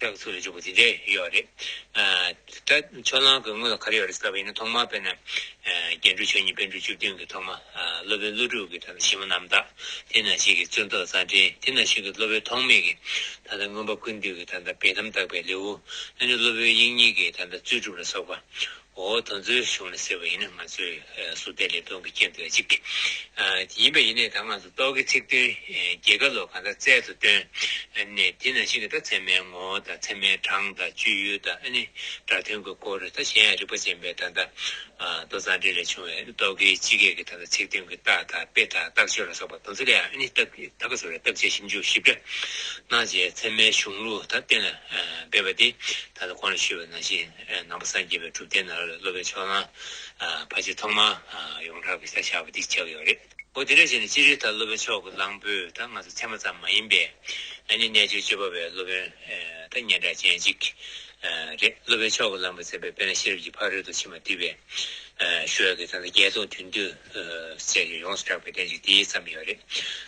ཕྱག་ཚུལ་ལ་འཇུག་པ་དེ་འདྲ་ཡོད་རེད། ཨ་ད་ཕྱོགས་གླང་གི་སྔོན་ལ་ག་རེ་ཡོད་རེད་ཟེར་བ་ཡིན་ན། ཐོག་མར་དཔེར་ན། ཨ་རྒྱན་དྲུག་མཆོག་གཉིས་པཎ་གྲུབ་བཅུ་བདུན་གྱི་ཐོག་མ། ཨ་སློབ་དཔོན་ཀླུ་སྒྲུབ་ཀྱི་ད་ལྟ་ཞི་མ་རྣམ་དག་དེ་ནང་བཞིན་གྱི་རྩོད་ཟློག་རྩ་འགྲེལ། དེ་ནང་བཞིན་གྱི་སློབ་དཔོན་ཐོགས་མེད་ཀྱི་ད་ལྟ་མངོན་པ་ཀུན་བཏུས་ཀྱི་ད་ལྟ་བེ་ཐམ་བརྟག་པའི་ལེའུ། ཨ་ནི་སློབ་དཔོན་དབྱིག་གཉེན་གྱི་ད་ལྟ་རྩོད་སྒྲུབ་ལ་སོགས་པ། འོ་དེ་ཚོའི་གཞུང་ལ་ཟེར་བ་ཡིན་ན། ང་ཚོས་ཨ་ཟུར་བལྟས་ལེབ་མཐོང་གི་རྐྱེན་དུ་གཅིག་ཨ་ཡིན་པ་ཡིན་ནའི། ད་ང་ཚོ་རྟོག་གེའི་ཚིག་དོན་ཨ་རྒྱལ་ཁ་ལོ་གང་ལྟར་རྩལ་དུ་བཏོན་ནས། དེ་ནང་བཞིན་གྱི་ད་ཚད་མའི་ངོ་བོ་དང་། ཚད་མའི་གྲངས་དང་། སྤྱོད་ཡུལ་དང་། ཨ་ནི་སྒྲ་དོན་གྱི་སྐོར། ད་གཞན་ཡང་རིག་པ་ཅན་པའི་ད་ལྟ་ཨ་མདོ་རྩ་འགྲེལ་ལས་བྱུང་བའི་རྟོག་གེའི་སྤྱི་སྐད་ཀྱི་ད་ལྟ་ཚིག་དོན་གྱི་རྟགས་དང་དཔེ་དང་རྟགས་ཆོས་ལ་སོགས་པ་དེ་ཚོ་ལ་ཡང་ཨ་ནི་ད་ད་ག་ཚོད་རེད། བརྟག་དཔྱད་ཞིབ་འཇུག་ཞིབ་ཕྲ་གནང་བྱས། ཚད་མའི་གཞུང་ལུགས་ད་གཏན་ལ་ཨ་འབེབས་པ་དེ། ད་ལྟ་གོང་ལ་ཞུས་པ་ནང་བཞིན་ཨ་ནང་པ་སངས་རྒྱས་པའི་གྲུབ་བརྟན་ནང་ལ་སློབ་དཔོན་ཕྱོགས་གླང་ཨ་ཕལ་ཆེར་ཐོག་མར་ཨ་ཡོངས་གྲགས་ཀྱི་ས་ཆགས་པ་འདི་ཆགས་ཡོད་རེད། འོ་དེ་འདྲ་བྱས་ནས་སྤྱིར་ད་སློབ་དཔོན་མཆོག་གི་གླང་པོས་ད་ང་ཚོ་ཚད་མ་ཙམ་མ་ཡིན་པའི་ཨ་ནི་རྣལ་འབྱོར་སྤྱོད་པ་པའི་སློབ་དཔོན་ཨ་ད་སྙན་གྲགས་ཅན་ཅིག་ཨ་རེད། སློབ་དཔོན་མཆོག་གི་གླང་པོ་ཟེར་བའི་དཔེར་ན་ཤེས་རབ་ཀྱི་ཕ་རོལ་ཏུ་ཕྱིན་པ་བསྡུས་པའི་ཨ་ཞུ་ཡག་གི་ད་ལྟ་བརྒྱད་སྟོང་དོན་བསྡུས་ཨ་ཟེར་ཡག་ཡོངས་སུ་གྲགས་པའི་བསྟན་བཅོས་འདི་ཙམ་ཡོད་རེད།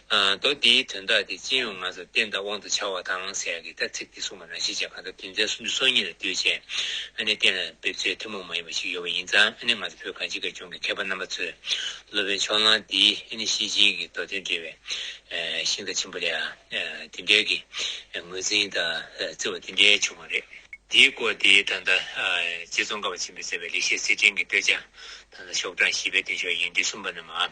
ཨ་མདོ་འདིའི་དོན་དག་དེ་སྤྱི་ཡོངས་ང་ཚོ་རྟེན་དང་དབང་དུ་བྱ་བ་དང་ཟེར་ཡག་གི་ད་ཚིག་འདི་གསུངས་པ་ནང་བཞིན་བྱས། གང་ལྟར་དོན་ཚན་སུམ་ཅུ་སོ་གཉིས་ལ་བསྡུས་བྱས། ཨ་ནི་གཏན་ལ་འབེབས་ཚུལ་ཐུན་མོང་མ་ཡིན་པ་ཞིག་ཡོད་པ་ཡིན་ཙང་། ཨ་ནི་ང་ཚོ་བོད་གངས་ཅན་གྱི་ལྗོངས་ཀྱི་མཁས་པ་རྣམ་པ་ཚོས་སློབ་དཔོན་ཕྱོགས་གླང་འདིའི་ཨ་ནི་ཤེར་ཕྱིན་གྱི་མདོ་དོན་འགྲེལ་བའི་ཨ་ཤིང་རྟ་ཆེན་པོ་ལ་ཡང་ཨ་དེ་འདྲའི་གི་ངོས་འཛིན་དང་བརྩི་བ་དེ་འདྲའི་བྱུང་བ་རེད། འདིའི་སྐོར་དེ་ད་ལྟ་ཨ་རྗེ་ཙོང་ཁ་པ་ཆེན་པོས་མཛད་པའི་ལེགས་བཤད་གསེར་ཕྲེང་གི་སྟོད་ཆ་ད་ལྟ་ཤོག་གྲངས་བཞི་པའི་སྟེང་ཤོག་ཡིག་འབྲུ་གསུམ་པ་ནས་མར།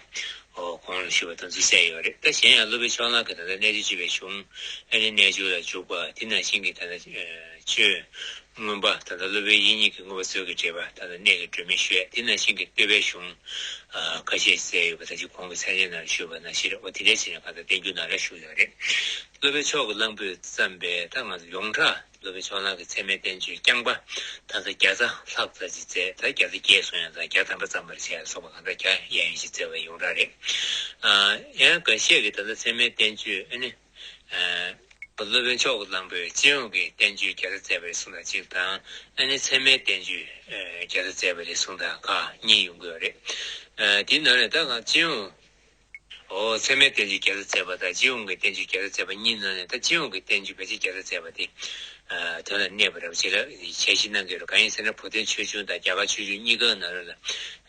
འོ་གོང་ལ་ཞུས་པ་དེ་ཚོ་གསལ་ཡོད་རེད། ད་གཞན་ཡང་སློབ་དཔོན་ཕྱོགས་གླང་གིས་ད་ལྟ་རྣལ་འབྱོར་སྤྱོད་པའི་གཞུང་། ཨ་ནི་རྣལ་འབྱོར་ལ་འཇུག་པ། དེ་ནང་བཞིན་གྱི་ད་ལྟ་ཨ་ཆོས་མངོན་པ། ད་ལྟ་སློབ་དཔོན་དབྱིག་གཉེན་གྱི་མངོན་པ་མཛོད་ཀྱི་འགྲེལ་པ། ད་ལྟ་གནད་ཀྱི་སྒྲོན་མེ་ཞུས། དེ་ནང་བཞིན་གྱི་བསྟོད་པའི་གཞུང་ཨ་ཁ་ཤས་གསལ་ཡོད་པ། ད་ཅི་གོང་གི་མཚན་ཉིད་ནང་ལ་ཞུས་པ་ནང་བཞིན་རེད། འོ་དེ་འདྲ་བྱས་ནས་གང་ལྟར་བསྟན་འགྱུར་ནང་ལ་བཞུགས་ཡོད་རེད། སློབ་དཔོན་མཆོག་གི་གླང་པོས་བརྩམས་པའི་ད་ང་ཚོ་ཡོངས་གྲགས་སློབ་དཔོན་ཕྱོགས་གླང་གི་ཚད་མའི་བསྟན་བཅོས་རྐྱང་པ་ད་ལྟ་བརྒྱ་རྩ་ལྷག་ཙམ་ཅིག་མཛད། ད་བརྒྱ་རྩ་བརྒྱད་གསུང་ཡང་ཙང་བརྒྱ་ཐམ་པ་ཙམ་པར་བྱས་སོགས་པ། གང་ལྟར་བརྒྱ་ཡན་ཞིག་མཛད་པ་ཡོངས་གྲགས་རེད། ཨ་ཡང་འགའ་ཤས་ཀྱིས་ད་ལྟ་ཚད་མའི་བསྟན་བཅོས་ཨ་ནི་ཨ་སློབ་དཔོན་མཆོག་གི་གླང་པོས་སྤྱི་ཡོངས་ཀྱི་བསྟན་བཅོས་བརྒྱ་རྩ་མཛད་པ་རེད་གསུངས་པ་གཅིག་དང་། ཨ་ནི་ཚད་མའི་བསྟན་བཅོས་ཨ་བརྒྱ་རྩ་མཛད་པ་རེད་གསུངས་དང་ཁག་གཉིས་ཡོང་གི་ཡོད་རེད། ཨ་དེའི་ནང་ནས་ད་གང་སྤྱི་ཡོངས། འོ་ཚད་མའི་བསྟན་བཅོས་བརྒྱ་རྩ་མཛད་པ་དང་སྤྱི་ཡོངས་ཀྱི་བསྟན་བཅོས་བརྒྱ་རྩ་མཛད་པ་གཉིས་ནང་ནས། ད་སྤྱི་ཡོངས་ཀྱི་བསྟན་བཅོས་ཕལ་ཆེར་བརྒྱ་རྩ་མཛད་པ་དེ་ཨ་དོན་ལ་གནས་པ་རེད་པ། ཅིག་ལ་འཆར་གཞི་གནང་གི་ཡོད་རེད། གང་ཡིན་ཟེར་ན། བོད་དོན་ཆོས་འབྱུང་དང་རྒྱ་གར་ཆོས་འབྱུང་གཉིས་ཀ་ནང་ལོགས་ལ་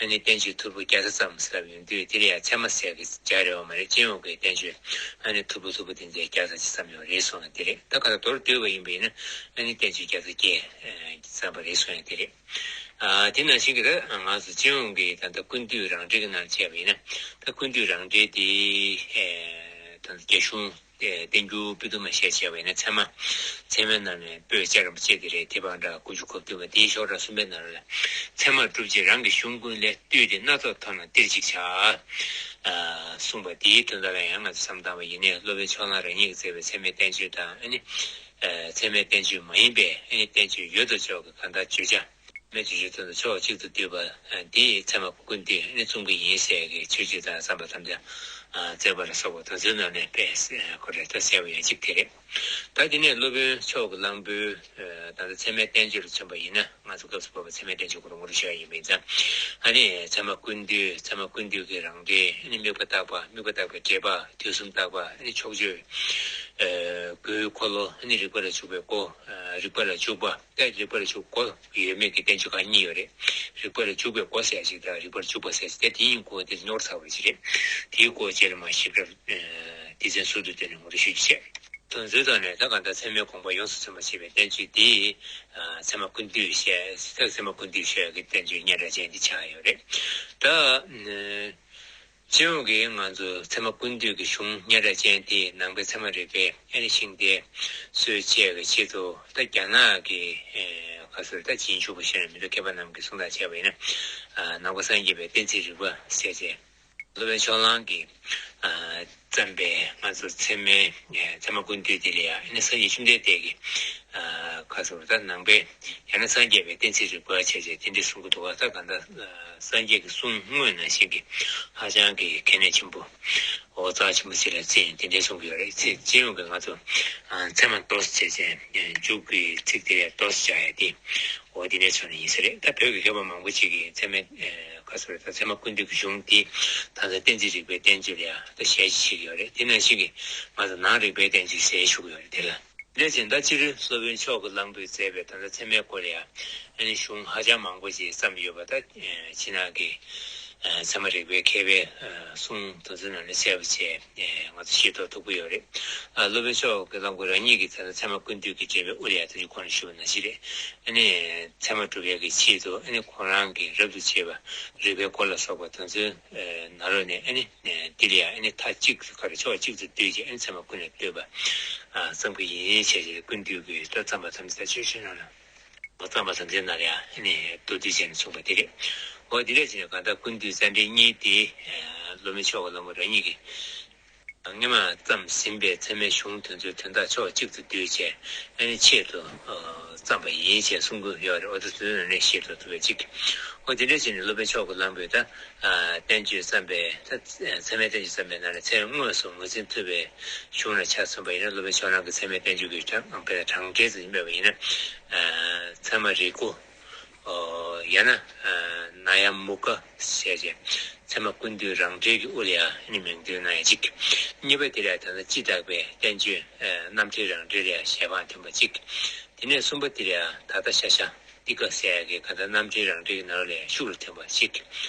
ཨ་ནི་བསྟན་བཅོས་ཐོར་བུ་བརྒྱ་རྩ་ཙམ་ཟེར་ལབ་ཡོང་དུས། དེ་ལ་ཡང་ཚད་མ་ཟེར་གྱི་སྦྱར་ཡོད་མ་རེད། སྤྱི་ཡོངས་ཀྱི་བསྟན་བཅོས་ཨ་ནི་ཐོར་བུ་ཐོར་བུ་དེ་ཚོ་བརྒྱ་རྩ་ཅིག་ཙམ་ཡོད་རེད་གསུངས་ན་དེ་རེད། ད་ག་ད་མདོར་བསྡུས་པ་ཡིན་པ་ཡིན་ན། ཨ་ནི་བསྟན་བཅོས་བརྒྱ་རྩ་བརྒྱད་ཙམ་པ་རེད་གསུངས་ཡང་དེ་རེད། ཨ་དེ་ནང་བཞིན་གྱི་ད་ང་ཚོ་སྤྱི་ཡོངས་ཀྱི་ད་ལྟ་ཀུན་བཏུས་རང་འགྲེལ་གྱི་ནང་བྱས་པ་ཡིན་ན། ད་ཀུན་བཏུས་རང་འགྲེལ་དེ་ཨེ་ད་ལྟ་རྒྱ་གཞུང་ཨེ་བསྟན་འགྱུར་པོད་དུ་མ་ཞེས་བྱས་པ་ཡིན་ན། ཚད་མ་ཚད་མའི་ནང་ནས་པོད་ཆེ་རིམ་པ་བཅས་དེ་རེད། དེ་བང་སྒྲ་དཀོན་མཆོག་གོ་བསྡུས་པ་དེའི་ཤོག་གྲངས་གསུམ་པའི་ནང་ལ། ཚད་མ་སྒྲུབ་བྱེད་རང་གི་གཞུང་ཀུན་ལས། བཏུས་ཏེ་སྣ་ཚོགས་མཐོང་ན་འདིར་གཅིག་བྱ། ཨ་གསུངས་པ་དེའི་དོན་དག་ལ་ཡང་ང་ཚོ་བསམ་བློ་བཏང་བ་ཡིན་ནའི། སློབ་དཔོན་ཕྱོགས་གླང་རང་ཉིད་ཀྱིས་མཛད་པའི་ཚད་མའི་བསྟན་བཅོས་དང་། ཨ་ནི་ཨ་ཚད་མའི་བསྟན་བཅོས་མ་ཡིན་པའི་ཨ་ནི་བསྟན་བཅོས་ཡོད་དོ་ཅོག་གི་གང་ལྟར་བརྗོད་བྱ་ མེད་ཀྱི་རིགས་དོན་དུ་ཕྱོགས་གཅིག་ཏུ་བསྡུས་པ། འདི་ཚད་མ་ཀུན་བཏུས་ནི་གསུང་གི་ཡིན་ཟེར་གྱི་ཆོས་སྤྱོད་དང་བསམ་པ་ཐམས་ཅད་བཙལ་བ་ལ་སོགས་པ་དོན་ཚན་ནང་ནས་དཔེ་ཁོ་རེ་ལྟ་གསལ་བ་ཡང་གཅིག་དེ་རེད། ད་དེ་ནས་སློབ་དཔོན་ཕྱོགས་ཀྱི་གླང་པོའི་ད་ལྟ་ཚད་མའི་བསྟན་བཅོས་ལ་མཚོན་པ་ཡིན་ན། ང་ཚོ་སྐབས་སུ་བབས་པའི་ཚད་མའི་བསྟན་བཅོས་སྐོར་ངོ་སྤྲོད་ཞུ་ཡ་ཡིན་པ་ཡིན་ཙང་། ཨ་ནི་ཚད་མ་ཀུན་བཏུས། ཚད་མ་ཀུན་བཏུས་ཀྱི་རང་འགྲེལ། ཨ་ནི་དམིགས་པ་བརྟག་པ། དམིགས་པ་བརྟག་པའི་འགྲེལ་པ། དུས་གསུམ་བརྟག་པ། ཨ་ནི་ཕྱོགས་ཆོས་དགུའི་འཁོར་ལོ། ཨ་ནི་རིགས་པ་ལ་འཇུག་པའི་སྒོ། རིགས་པ་ལ་འཇུག་པ། ད་རིགས་པ་ལ་འཇུག་སྒོ་ཡོད་མེད་ཀྱི་བསྟན་བཅོས་ཁག་གཉིས་ཡོད་རེད། རིགས་པ་ལ་འཇུག་པའི་སྒོ་ཟེར་ཡ་ཞིག་དང་། རིགས་པ་ལ་འཇུག་པ་ཟེར་ཡ་ཞིག་དེ་དེ་གཉིས་སྐོར་དེ་རྙོག་དྲ་ཚ་བ་ཞིག་རེད། དེའི་སྐོར་རྗེས་ལ་མར་ཞིབ་ཕྲ་སྡེ་ཚན་ཟུར་དུ་བཏོན་ནས་ངོ་སྤྲོད་ཞུ་རྒྱུ་བྱས། དོན་ཚན་དང་ནི་ད་གང་ལྟར་ཚད་མའི་དགོངས་པ་ཡོངས་སུ་ཚིམ་པར་བྱེད་པའི་བསྟན་བཅོས་འདི་ཚད་མ་ཀུན་བཏུས་ཞེས། ཚད་མ་ཀུན་བཏུས་ཞེས་ཀྱི་བསྟན་བཅོས་སྙན་གྲགས་ཅན་འདི་ཆགས་ཡོད་རེད། ད་སྤྱི་ཡོངས་ཀྱི་ང་ཚོ་ཚད་མ་ཀུན་བཏུས་ཀྱི་གཞུང་སྙན་གྲགས་ཅན་དེ་ནང་པའི་ཚད་མ་རིག་པའི་ཨ་ནི་ཤིང་རྟའི་སྲོལ་འབྱེད་ཀྱི་ཆེད་དུ། ད་རྒྱ་ནག་གི་ཁ་སོ་ད་རྗེས་འཇུག་པ་ཞིག་ལ་མི་འདུག་མཁས་པ་རྣམས་ཀྱིས་གསུངས་སྟངས་བྱས་པ་ཡིན་ན། ནང་པ་སངས་རྒྱས་པའི་གཏན་ཚིགས་རིག་པ་ཟེར་བྱས། སློབ་དཔོན་ཕྱོགས་གླང་གིས་བརྩམས་པའི་ང་ཚོ་ཚད་མའི་ཚད་མ་ཀུན་བཏུས་དེ་ལ་ཡང་ནི་སངས་རྒྱས་བཅོམ་ལྡན་འདས་ཀྱིས་ཁ་སོ་ད་ནང་པའི་ཡང་ན་སངས་རྒྱས་པའི་གཏན་ཚིགས་རིག་པ་བྱས་བྱས་དེ་འདྲའི་གསུང་གི་འདུག་བ། ད་གང་ལྟར་སངས་རྒྱས་ཀྱི་གསུང་དངོས་ནང་བཞིན་གྱི་ཧ་ཅང་གི་གལ་གནད་ཆེན་པོ། འོ་རྩ་ཆེན་པོ་ཞིག་ལ་བརྩིས་ནས་དེ་འདྲའི་གསུང་གི་ཡོད་རེད། ཚེ་སྤྱི་ཡོངས་ཀྱི་ང་ཚོ་ཚད་མ་མདོ་བྱས་བྱས་མཇུག་གི་ཚིག་དེ་ལ་མདོ་བྱ་ཡ་དེ། འོ་དེ་འདྲའི་ཕྱོགས་ནས་ཡིན་ས་རེད། ད་བོད་ཀྱི་མཁས་པ་མང་པོ་ཅིག་གིས་ཚད་མའི་ཁ་སོ་རེད། ད་ཚད་མ་ཀུན་བཏུས་ཀྱི་གཞུང་དེ་ད་ལྟ་གཏན་ཚིགས་རིག་པའི་བསྟན་བཅོས་ལ་ཡང་ད་ཞལ་བཞེས་བྱེད་ཀྱི་ཡོད་རེད། དེ་ནང་བཞིན་གྱི་ང་ཚོ་ནང་རིག་པའི་བསྟན་བཅོས་ཞེས་ཞུ་གི་ཡོད་རེད། དེ་ལ། དེ་བཞིན་ད་སྤྱིར་སློབ་དཔོན་ཕྱོགས་ཀྱི་གླང་པོས་མཛད་པའི་ད་ལྟ་ཚད་མའི་སྐོར་ལ་ཡང་ཨ་ནི་གཞུང་ཧ་ཅང་མང་པོ་ཞིག་བརྩམས་ཡོད་པ། ད་ཕྱི་ནང་གི་ཚད་མ་རིག་པའི་མཁས་པའི་གསུང་དེ་ཚོའི་ནང་ནས་གསལ་པོ་བྱས་ང་ཚོ་ཤེས་རྟོགས་ཐུབ་ཀྱི་ཡོད་རེད། སློབ་དཔོན་ཕྱོགས་ཀྱི་གླང་པོ་རང་ཉིད་ཀྱིས་ད་ལྟ་ཚད་མ་ཀུན་བཏུས་ཀྱི་འགྲེལ་པའི་དབུ་ལ་ཡང་ད་ཅི་གོང་ནས་ཞུས་པ་ནང་བཞིན་རེད། ཨ་ནི་ཚད་མ་སྒྲུབ་ཡག་གི་ཆེད་དུ་ཨ་ནི་ཁོང་རང་གིས་རབ་ཏུ་བྱེད་པ་རིགས་པའི་སྐོར་ལ་སོགས་པ་དེ་ཚོའི་ནང་ལོགས་ནས་ཨ་ནི་འདི་ལ་ཡང་ཨ་ནི་མཐའ་གཅིག་ཏུ་ག་རེ་ཕྱོགས་གཅིག་ཏུ་བསྡུས་ཀྱི་ཨ་ནི་ཚད་མ་ཀུན་ལས་བཏུས་པ་བརྩམས་ཀྱི་ཡིན་བྱས་བྱས། ཀུན་བཏུས་ཀྱི་ད་བརྩམས་པ་ཐམས་ཅད་ཆོས་ཆོས་ནང་ལ་བརྩམས་པ་ཐམས་ཅད་ནང་ལ་ཡང་ཨ་ནི་མདོར་བསྡུས་བྱས་ནས་གསུངས་པ་དེ་རེད། འོ་དེ་འདྲ་བྱས་ནས་གང་ལྟར་ཀུན་བཏུས་རྩ་འགྲེལ་གཉིས་དེ་སློབ་དཔོན་ཕྱོགས་ཀྱི་གླང་པོ་རང་ཉིད་ཀྱིས་སྔོན་མ་བརྩམས་ཟིན་པའི་ཚད་མའི་གཞུང་དེ་ཚོའི་དོན་དག་ཕྱོགས་གཅིག་ཏུ་བསྡུས་བྱས་ཨ་ནི་ཆེད་དུ་བརྩམས་པ་ཡིན་ཞེས་གསུང་གི་ཡོད་རེད། འོ་དེ་ཚོའི་ནང་ནས་ཤེས་རྟོགས་ཐུབ་པའི་གཅིག་འོ་དེ་འདྲ་བྱས་ནས་སློབ་དཔོན་ཕྱོགས་ཀྱི་གླང་པོས་ད་བསྟན་བཅོས་བརྩམས་པའི་ད་ཚད་མའི་བསྟན་བཅོས་བརྩམས་པའི་ནང་ནས་ཚད་མ་དངོས་སུ་ངོས་འཛིན་ཐུབ་པའི་གཞུང་ལ་ཆ་མཚོན་པ་ཡིན་ན། སློབ་དཔོན་ཕྱོགས་གླང་གི་ཚད་མའི་བསྟན་བཅོས་ཀྱི་དྲང་དཔེ་དྲང་འགྲེལ་དུ་ཡིན་པ་ཡིན་ན། ཚད་མ་རིག་པ། ཡང་ན་ན་ཡ་མུ་ག་ཞེས་བྱས། ཚད་མ་ཀུན་བཏུས་རང་འགྲེལ་གྱི་དབུ་ལ་ཡང་ནི་མིང་འདོན་གནང་ཡ་གཅིག་གཉིས་པ་དེ་ལ་ཡང་ད་ལྟ་སྤྱི་བཏགས་པའི་བསྟན་བཅོས་རྣམ་འགྲེལ་རང་འགྲེལ་ལ་ཡང་ཞལ་འཕང་ཐོན་པ་གཅིག་དེ་ནས་གསུམ་པ་དེ་ལ་ཡང་ད་ལྟ་ཤ་ཤ་ཏི་ཀ་ཟེར་ཡ་གི་ག་ད་རྣམ་འགྲེལ་རང་འགྲེལ་གྱི་ནང་ལ་ཡང་ཤུགས་ལ་ཐོན་པ་གཅིག་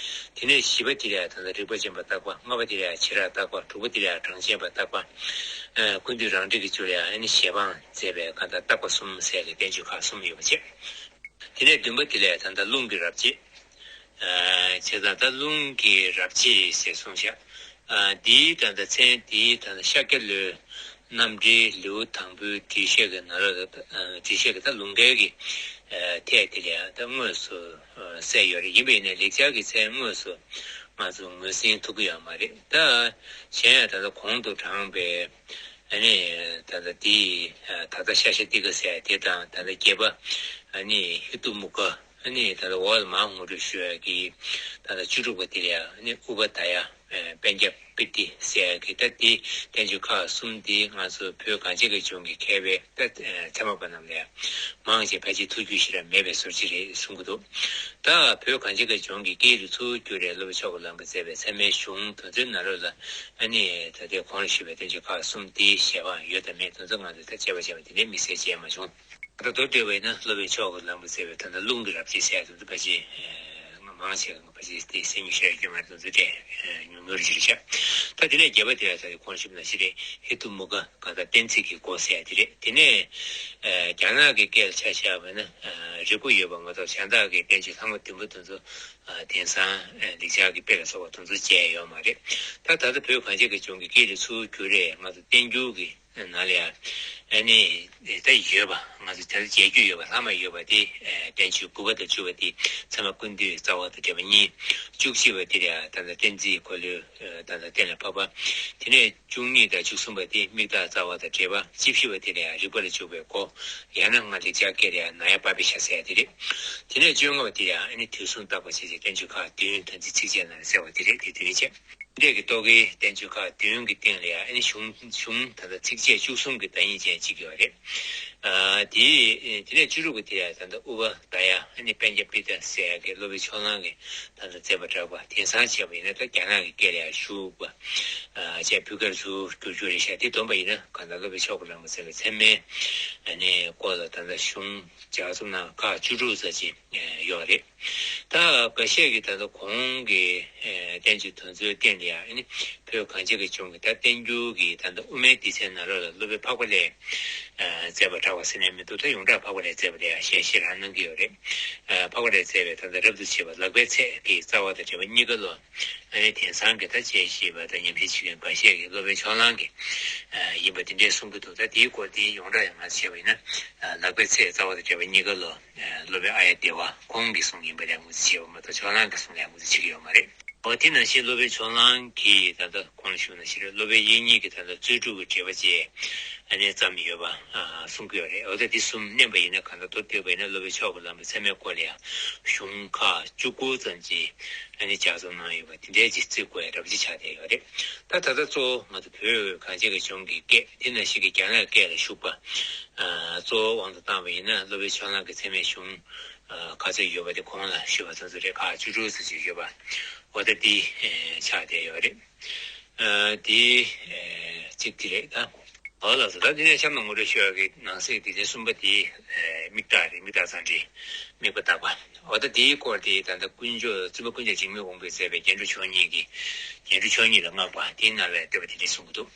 དེ་ནས་བཞི་པ་དེ་ལ་ཡང་ད་ལྟ་རིགས་པ་ཅན་པ་བརྟག་པ། ལྔ་པ་དེ་ལ་ཡང་བྱེ་བྲག་བརྟག་པ། དྲུག་པ་དེ་ལ་ཡང་གྲངས་ཅན་པ་བརྟག་པ། ཀུན་བཏུས་རང་འགྲེལ་གྱི་མཇུག་ལ་ཡང་ནི་ཞལ་འཕང་མཛད་པའི་ག་ད་བརྟག་པ་གསུམ་ཟེར་ཡ་གི་བསྟན་བཅོས་ཁག་གསུམ་ཡོད་པ་བྱས། དེ་ནས་བདུན་པ་དེ་ལ་ཡང་ད་ལྟ་རླུང་གི་རབ་བྱེད། བྱས་ཙང་ད་རླུང་གི་རབ་བྱེད་ཞེས་གསུངས་ཤག་འདིའི་ད་ལྟ་མཚན་འདིའི་ད་ལྟ་ཤཱཀྱ་བློའི་རྣམ་འགྲེལ་ལེའུ་དང་པོའི་འགྲེལ་བཤད་ཀྱི་ནང་ལ། འགྲེལ་བཤད་ཀྱི་ད་ལུང་འགྲེལ་གྱི་ཐད་དེ་ལ་ཡང་ད་དངོས་སུ་གསལ་ཡོད་རེད། ཡིན་པ་ཡིན་ན་ལེགས་སྦྱར་གྱི་མཚན་དངོས་སུ་ང་ཚོ་ངོས་ཟིན་ཐུབ་ཀྱི་ཡོད་མ་རེད། ད་གཞན་ཡང་ད་ལྟ་གོང་དུ་དྲངས་པའི་ཨ་ནི་ད་ལྟ་འདི་ད་ལྟ་ཤ་ཤ་ཏི་ཀ་ཟེར་ཡ་དེ་དང་། ད་ལྟ་བརྒྱད་པ་ཨ་ནི་ཧེ་ཏུ་མུ་ཀ། ཨ་ནི་ད་ལྟ་འོག་ལ་མར་ངོ་སྤྲོད་ཞུ་ཡ་གི་ད་ལྟ་བཅུ་དྲུག་པ་དེ་ལ་ཡང་ཨ་ནི་ཨུ་པ་དཱ་ཡ་པཎ་ཉ་པི་ཏི་ཟེར་ཡ་གི་ད་དེ་བསྟན་བཅོས་ཁག་གསུམ་དེ་ང་ཚོ་བོད་གངས་ཅན་གྱི་ལྗོངས་ཀྱི་མཁས་པའི་ད་ཚད་མ་པ་རྣམས་ལ་ཡང་མང་ཆེ་ཕལ་ཆེར་ཐུགས་རྒྱུས་ཞེ་དྲག་མེད་པའི་བཟོ་ཅིག་རེད་གསུང་གི་འདུག་ད་བོད་གངས་ཅན་གྱི་ལྗོངས་ཀྱི་སྐད་ཡིག་ལ་ཚུར་བསྒྱུར་རེ་སློབ་དཔོན་ཕྱོགས་ཀྱི་གླང་པོས་མཛད་པའི་ཚད་མའི་གཞུང་དེ་ཚོའི་ནང་ལོགས་ལ་ཨ་ནི་ད་ལྟའི་གོང་ལ་ཞུས་པའི་བསྟན་བཅོས་ཁག་གསུམ་དེའི་ཞལ་འཕང་ཡོད་དམ་མེད་དེ་ཚོ་ང་ཚོས་ད་དཔྱད་པ་བྱས་པ་དེ་འདྲའི་དམིགས་བསལ་བྱས་མ་བྱུང་། ད་མདོར་བསྡུས་པ་ཡིན་ན་སློབ་དཔོན་ཕྱོགས་ཀྱི་གླང་པོས་མཛད་པའི་ད་ལྟ་རླུང་གི་རབ་བྱེད་ཟེར་ཡ་དེ་ཚོ་ཕལ་ཆེར་ང་མང་ཆེ་བ་ཕལ་ཆེར་དེ་གསན་རྒྱུ་ཤེས་རྒྱུ་མ་རེད། དེ་ཚོ་དེ་ཉུང་ཉུང་རེ་ཞིག་རེད་ཤག་ད་དེ་ནས་བརྒྱད་པ་དེ་ལ་ད་གོང་ཞུས་པ་ནང་བཞིན་རེད། ཧེ་ཏུ་མུ་ཀ་ག་ད་གཏན་ཚིགས་ཀྱི་སྒོ་ཟེར་ཡ་དེ་རེད། དེ་ནས་རྒྱ་ནག་གི་སྐད་ལ་ཆ་བཞག་པ་ན་རིག་པ་ཡོད་པ་མ་གཏོགས་གཞན་དག་གི་བསྟན་བཅོས་ལྷག་མ་བདུན་པོ་དེ་ཚོ་དེང་སང་ལེགས་སྦྱར་གྱི་དཔེ་ལ་སོགས་པ་དེ་ཚོ་མཇལ་ཡོད་མ་རེད། ད་ད་ལྟ་བོད་གངས་ཅན་གྱི་ལྗོངས་ཀྱི་སྐད་ལ་ཚུར་བསྒྱུར་རེ་ང་ཚོ་བསྟན་འགྱུར་གྱི་ ནང་ལ་ཡང་ཨ་ནི་ད་ཡོད་པ། ང་ཚོ་ད་ལྟ་མཇལ་རྒྱུ་ཡོད་པ། ལྷག་མ་ཡོད་པ་དེ་ཨ་བསྟན་བཅོས་དགུ་པ་དང་བཅུ་པ་དེ་ཚད་མ་ཀུན་བཏུས་རྩ་བ་དང་འགྲེལ་པ་གཉིས། བཅུ་གཅིག་པ་དེ་ལ་ཡང་ད་ལྟ་གཏན་ཚིགས་འཁོར་ལོའི་ད་ལྟ་གཏན་ལ་ཕབ་པ། དེ་ནས་བཅུ་གཉིས་དང་བཅུ་གསུམ་པ་དེ་དམིགས་བརྟག་རྩ་བ་དང་འགྲེལ་པ། བཅུ་བཞི་པ་དེ་ལ་ཡང་རིགས་པ་ལ་འཇུག་པའི་སྒོ། ཡང་ན་སྔགས་འགྲེལ་ལྕགས་སྐེད་ལ་ཡང་ན་ཡ་པ་པི་ཤ་ཟེར་ཡ་དེ་རེད། དེ་ནས་བཅོ་ལྔ་པ་དེ་ཡང་ཨ་ནི་དུས་གསུམ་བརྟག་པ་ཞེས་བྱའི་བསྟན་བཅོས་ཁག་བདུན་དོན་ཚན་ཚིགས་བཅད་ནང་ལ་གསལ་བ་དེ་རེད། དེ་དོན་བྱས། འདས་ཀྱི་རྟོག་གེའི་བསྟན་བཅོས་ཁག་བདུན་གྱི་སྟེང་ལ་ཡང་ཨ་ནི་གཞུང་གཞུང་ད་ལྟ་ཚིགས་བཅད་བཅུ་གསུམ་གྱི་བརྡ་རྙིང་ཅན་གཅིག་ཡོད་རེད། ཨ་དེ་དེ་ནས་བཅུ་དྲུག་པ་དེ་ཡང་ད་ལྟ་ཨུ་པ་དཱ་ཡ། ཨ་ནི་པཎ་ཉ་པི་ཏ་ཟེར་ཡག་གི་སློབ་དཔོན་ཕྱོགས་གླང་གིས་ད་ལྟ་མཛད་པ་གྲགས་པ། དེང་སང་བྱས་པ་ཡིན་ན་ད་རྒྱ་ནག་གི་སྐད་ལ་ཡང་ཞུགས་པ། ཨ་བྱས་བོད་སྐད་ལ་ཚུར་བསྒྱུར་རྒྱུ་རེད་ཤག་དེ་བསྡོམས་པ་ཡིན་ན་གང་ལྟར་སློབ་དཔོན་ཕྱོགས་ཀྱི་གླང་པོ་མཛད་པའི་ཚད་མའི་ཨ་ནི་སྐོར་ལ་ད་ལྟ་གཞུང་ལྗགས་རྩོམ་ནང་ཁག་བཅུ་དྲུག་ཙམ་ཅིག་ཡོད་རེད། ད་འགའ་ཤས་ཀྱིས་ད་ལྟ་གོང་གི་ཨ་བསྟན་བཅོས་དེ་ཚོའི་སྟེང་ལ་ཡང་ཨ་ནི་བོད་གངས་ཅན་གྱི་ལྗོངས་ཀྱི་ད་བསྟན་འགྱུར་གྱི་ད་ལྟ་དབུ་མའི་སྡེ་ཚན་ནང་ལོགས་ལ་སློབ་དཔོན་འཕགས་པ་ལྷས་ཨ་མཛད་པ་གྲགས་པ་ཟེར་ནས་མི་འདུག་ད་ཡོངས་གྲགས་འཕགས་པ་ལྷས་མཛད་པ་དེ་ཡང་ཞལ་བཞེས་རང་གནང་གི་ཡོད་རེད། ཨ་འཕགས་པ་ལྷས་མཛད་པའི་ད་ལྟ་རབ་ཏུ་ཕྱེ་བ་ལག་པའི་ཚད་ཀྱི་རྩ་བ་དང་འགྲེལ་པ་གཉིས་ཀ་ལོ། ཨ་ནི་དེང་སང་གི་ད་དཔྱད་ཞིབ་པ་དང་ཉམས་ཞིབ་བྱེད་མཁན་འགའ་ཤས་ཀྱིས་སློབ་དཔོན་ཕྱོགས་གླང་གིས་ཨ་ཡིན་པ་དེ་འདྲས་གསུང་གི་འདུག་ད་དེའི་སྐོར་དེའི་ཡོངས་གྲགས་ཡང་ང་ཚོས་བྱས་པ་ཡིན་ན། ཨ་ལག་པའི་ཚད་རྩ་བ་དང་འགྲེལ་པ་གཉིས་ཀ་ལོ། ཨ་སློབ་དཔོན་ཨཱརྱ་དེ་བ་ཁོང་གི་གསུང་ཡིན་པ་ལ་ངོས་འཛིན་བྱས་པ་མ་གཏོགས་ཕྱོགས་གླང་གི་གསུང་ལ་ངོས་འཛིན་བྱེད་ཀྱི་ཡོད་མ་རེད། འོ་དེ་ནང་བཞིན་སློབ་དཔོན་ཕྱོགས་གླང་གིས་ད་ལྟ་གོང་ལ་ཞུས་ནང་བཞིན་སློབ་དཔོན་དབྱིག་གཉེན་གྱིས་ད་ལྟ་རྩོད་སྒྲུབ་ཀྱི་འགྲེལ་པ་བཅས་ཨ་ནི་བརྩམས་ཡོད་པ་ཨ་གསུང་གི་ཡོད་རེད། འོ་ད་འདི་གསུམ་བསྣན་པ་ཡིན་ན་གང་ལྟར་མདོར་བསྡུས་པ་ཡིན་ན་སློབ་དཔོན་ཕྱོགས་ཀྱི་གླང་པོའི་ཚད་མའི་སྐོར་ལ་ཡང་གཞུང་ཁག་བཅུ་དགུ་ཙམ་ཅིག་ཨ་ནི་ལྗགས་རྩོམ་གནང་ཡོད་པ་དེ་འདྲའི་ཅིག་བརྩི་དགོས་ཡ་འདྲ་པོ་ཅིག་ཆགས་བསྡད་ཡོད་རེད། ད་ད་ལྟ་གཙོ་བོ་ང་ཚོ་བོད་གངས་ཅན་གྱི་ལྗོངས་ཀྱི་སྐད་དེ་ནང་བཞིན་གྱི་རྒྱ་ནག་སྐད་ལ་ཞུགས་པ་ཨ་གཙོ་བོ་དབང་དུ་བཏང་བ་ཡིན་ན་སློབ་དཔོན་ཕྱོགས་གླང་གི་ཚད་མའི་གཞུང་ཨ་ག་ཚོད་ཡོད་པ་དེ་གོང་ལ་ཞུས་པ་ཚོ་ཚོ་རེད། ཁག་བཅུ་དྲུག་ཙམ་ཅིག་ཡོད་པ། འོ་ད་འདི་ཨེ་ཆགས་བསྡད་ཡོད་རེད། ཨ་འདི་ཨེ་གཅིག་དེ་རེད་ད། འོ་ལགས་སོ། ད་འདི་ནས་གཤམ་ལ་ངོ་སྤྲོད་ཞུ་ཡག་གི་ནང་གསེས་སྡེ་ཚན་གསུམ་པ་དེ་ཨེ་དམིགས་བརྟག་རེད། དམིགས་བརྟག་ཚང་འདྲི། དམིགས་པ་བརྟག་པ། འོ་ད་འདིའི་སྐོར་དེ་ད་ལྟ་དཀོན་མཆོག་བཙུན་པ་དཀོན་མཆོག་འཇིགས་མེད་དབང་པོས་མཛད་པའི་རྒྱན་དྲུག་མཆོག་གཉིས་ཀྱི་རྒྱན་དྲུག་མཆོག་གཉིས་ལ་བསྔགས་པ་དེའི་ནང་ལ་བསྟོད་པ་དེ་འདྲ་གསུང་གི་འདུག་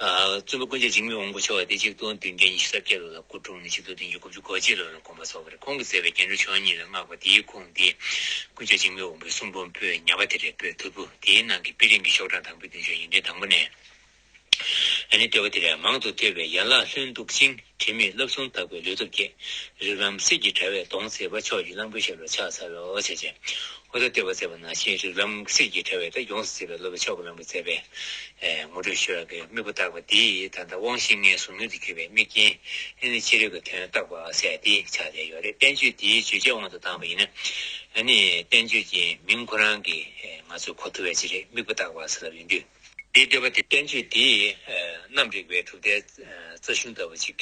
ཨ་བཙུན་པ་དཀོན་མཆོག་འཇིགས་མེད་དབང་པོ་མཆོག་དེ་ཆིག་སྟོང་བདུན་བརྒྱ་ཉི་ཤུ་རྩ་བརྒྱད་ལོ་ལ་སྐུ་འཁྲུངས་ནས་ཆིག་སྟོང་བདུན་བརྒྱ་དགུ་བཅུ་གོ་གཅིག་ལོ་ལ་དགོངས་པ་རྫོགས་པ་རེད། ཁོང་གིས་མཛད་པའི་རྒྱན་དྲུག་མཆོག་གཉིས་ལ་བསྔགས་པ་དེའི་ཁུངས་དེ་དཀོན་མཆོག་འཇིགས་མེད་དབང་པོའི་གསུང་འབུམ་པོད་ཉ་པ་དེ་རེད། པོད་དུམ་བུ་དེའི་ནང་གི་དཔེ་རིང་གི་ཤོག་གྲངས་དང་པོའི་དོན་བརྗོད་ཡིག་ཕྲེང་དང་པོ་ནས། ཨ་ནི་བསྟོད་པ་དེ་ལས། མང་དུ་ཐོས་པས་ཡན་ལག་ལྷུན་སྟུག་ཅིང་། དྲི་མེད་བསླབ་གསུམ་དག་པས་ལུས་སྟོབས་བསྐྱེད། རིགས་ལམ་གསེར་གྱི་དྲ་བས་གདོང་བརྩེགས་པ། ཕྱོགས་ཀྱི་གླང་པོའི་ཞབས་ལ་ཕྱག་འཚལ་ལོ། ཞེས་བྱས། འོ་ད་བསྟོད་པ་མཛད་པ་ནང་བཞིན་རིགས་ལམ་གསེར་གྱི་དྲ་བས་ད་ཡོངས་སུ་གཙོས་པའི་སློབ་དཔོན་ཕྱོགས་ཀྱི་གླང་པོས་མཛད་པའི་ཨེ་ངོ་སྤྲོད་ཞུ་ཡག་གི་དམིགས་པ་བརྟག་པ་འདི་ད་ལྟ་དབང་ཤེས་ལྔའི་གཟུང་ཡུལ་དུ་གྱུར་པའི་དམིགས་རྐྱེན་ཨ་ནི་ཕྱི་རོལ་གྱི་དོན་བརྟག་པ་ཟེར་ཡག་འདི་ཆགས་བསྡད་ཡོད་རེད། བསྟན་བཅོས་འདིའི་བརྗོད་བྱའི་དབང་དུ་བཏང་བ་ཡིན་ན་ཨ་ནི་བསྟན་བཅོས་ཀྱི་མིང་ཁོ་རང་གིས་ཨེ་ང་ཚོས་གོ་ཐུབ་པ་ཅིག་རེད། དམིགས་པ་བརྟག་པ་ཟེར་ལབ་ཡོང་དུས། འདིའི་བསྟོད་པ་དེ་བསྟན་བཅོས་འདིས་ཨ་རྣམ་རིག་པའི་གྲུབ་མཐའི་ཨ་རྩ་གཞུང་ལྟ་བུ་ཅིག་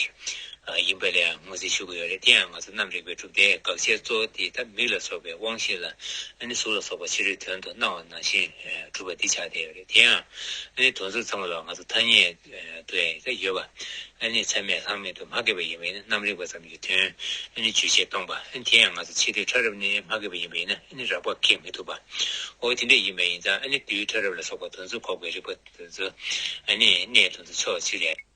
ཨ་ཡིན་པ་ལ་ངོས་འཛིན་ཞུ་གི་ཡོད་རེད། དེ་ཡང་ང་ཚོ་རྣམ་རིག་པའི་གྲུབ་མཐའི་དགག་བྱའི་གཙོ་བོ་དེ་ད་མིག་ལ་སོགས་པའི་དབང་ཤེས་ལ་ཨ་ནི་གཟུགས་ལ་སོགས་པ་ཕྱི་རོལ་དོན་དུ་སྣང་བ་ནང་བཞིན་ཨ་གྲུབ་པ་འདི་ཆགས་བསྡད་ཡོད་རེད། དེ་ཡང་ཨ་ནི་དོན་ཚུལ་ཚང་མ་ལ་ང་ཚོ་ཐ་སྙད་ཨ་དུ་ཡང་ད་ཡོད་པ། ཨ་ནི་ཚད་མས་ལྷག་མེད་དུ་མ་ཁེགས་པ་ཡིན་པས་ན་རྣམ་རིག་པ་ཙམ་གྱི་དོན་ཨ་ནི་རྗོད་བྱེད་སྟོང་པ། ཨ་ནི་དེ་ཡང་ང་ཚོ་ཕྱི་དོན་ཕྲ་རབ་ནས་མ་ཁེགས་པ་ཡིན་པས་ན་ཨ་ནི་རགས་པ་ཁེགས་མི་ཐུབ་པ། འོ་དེ་འདྲ་ཡིན་པ་ཡིན་ཙང་ཨ་ནི་རྡུལ་ཕྲ་རབ་ལ་སོགས་པ་དོན་ཚུལ་འགོག་པའི་རིགས་པ་དེ་ཚོ་ཨ་ནི་གནས་དོན་དུ་ཕྱོགས་གཅིག་ལས།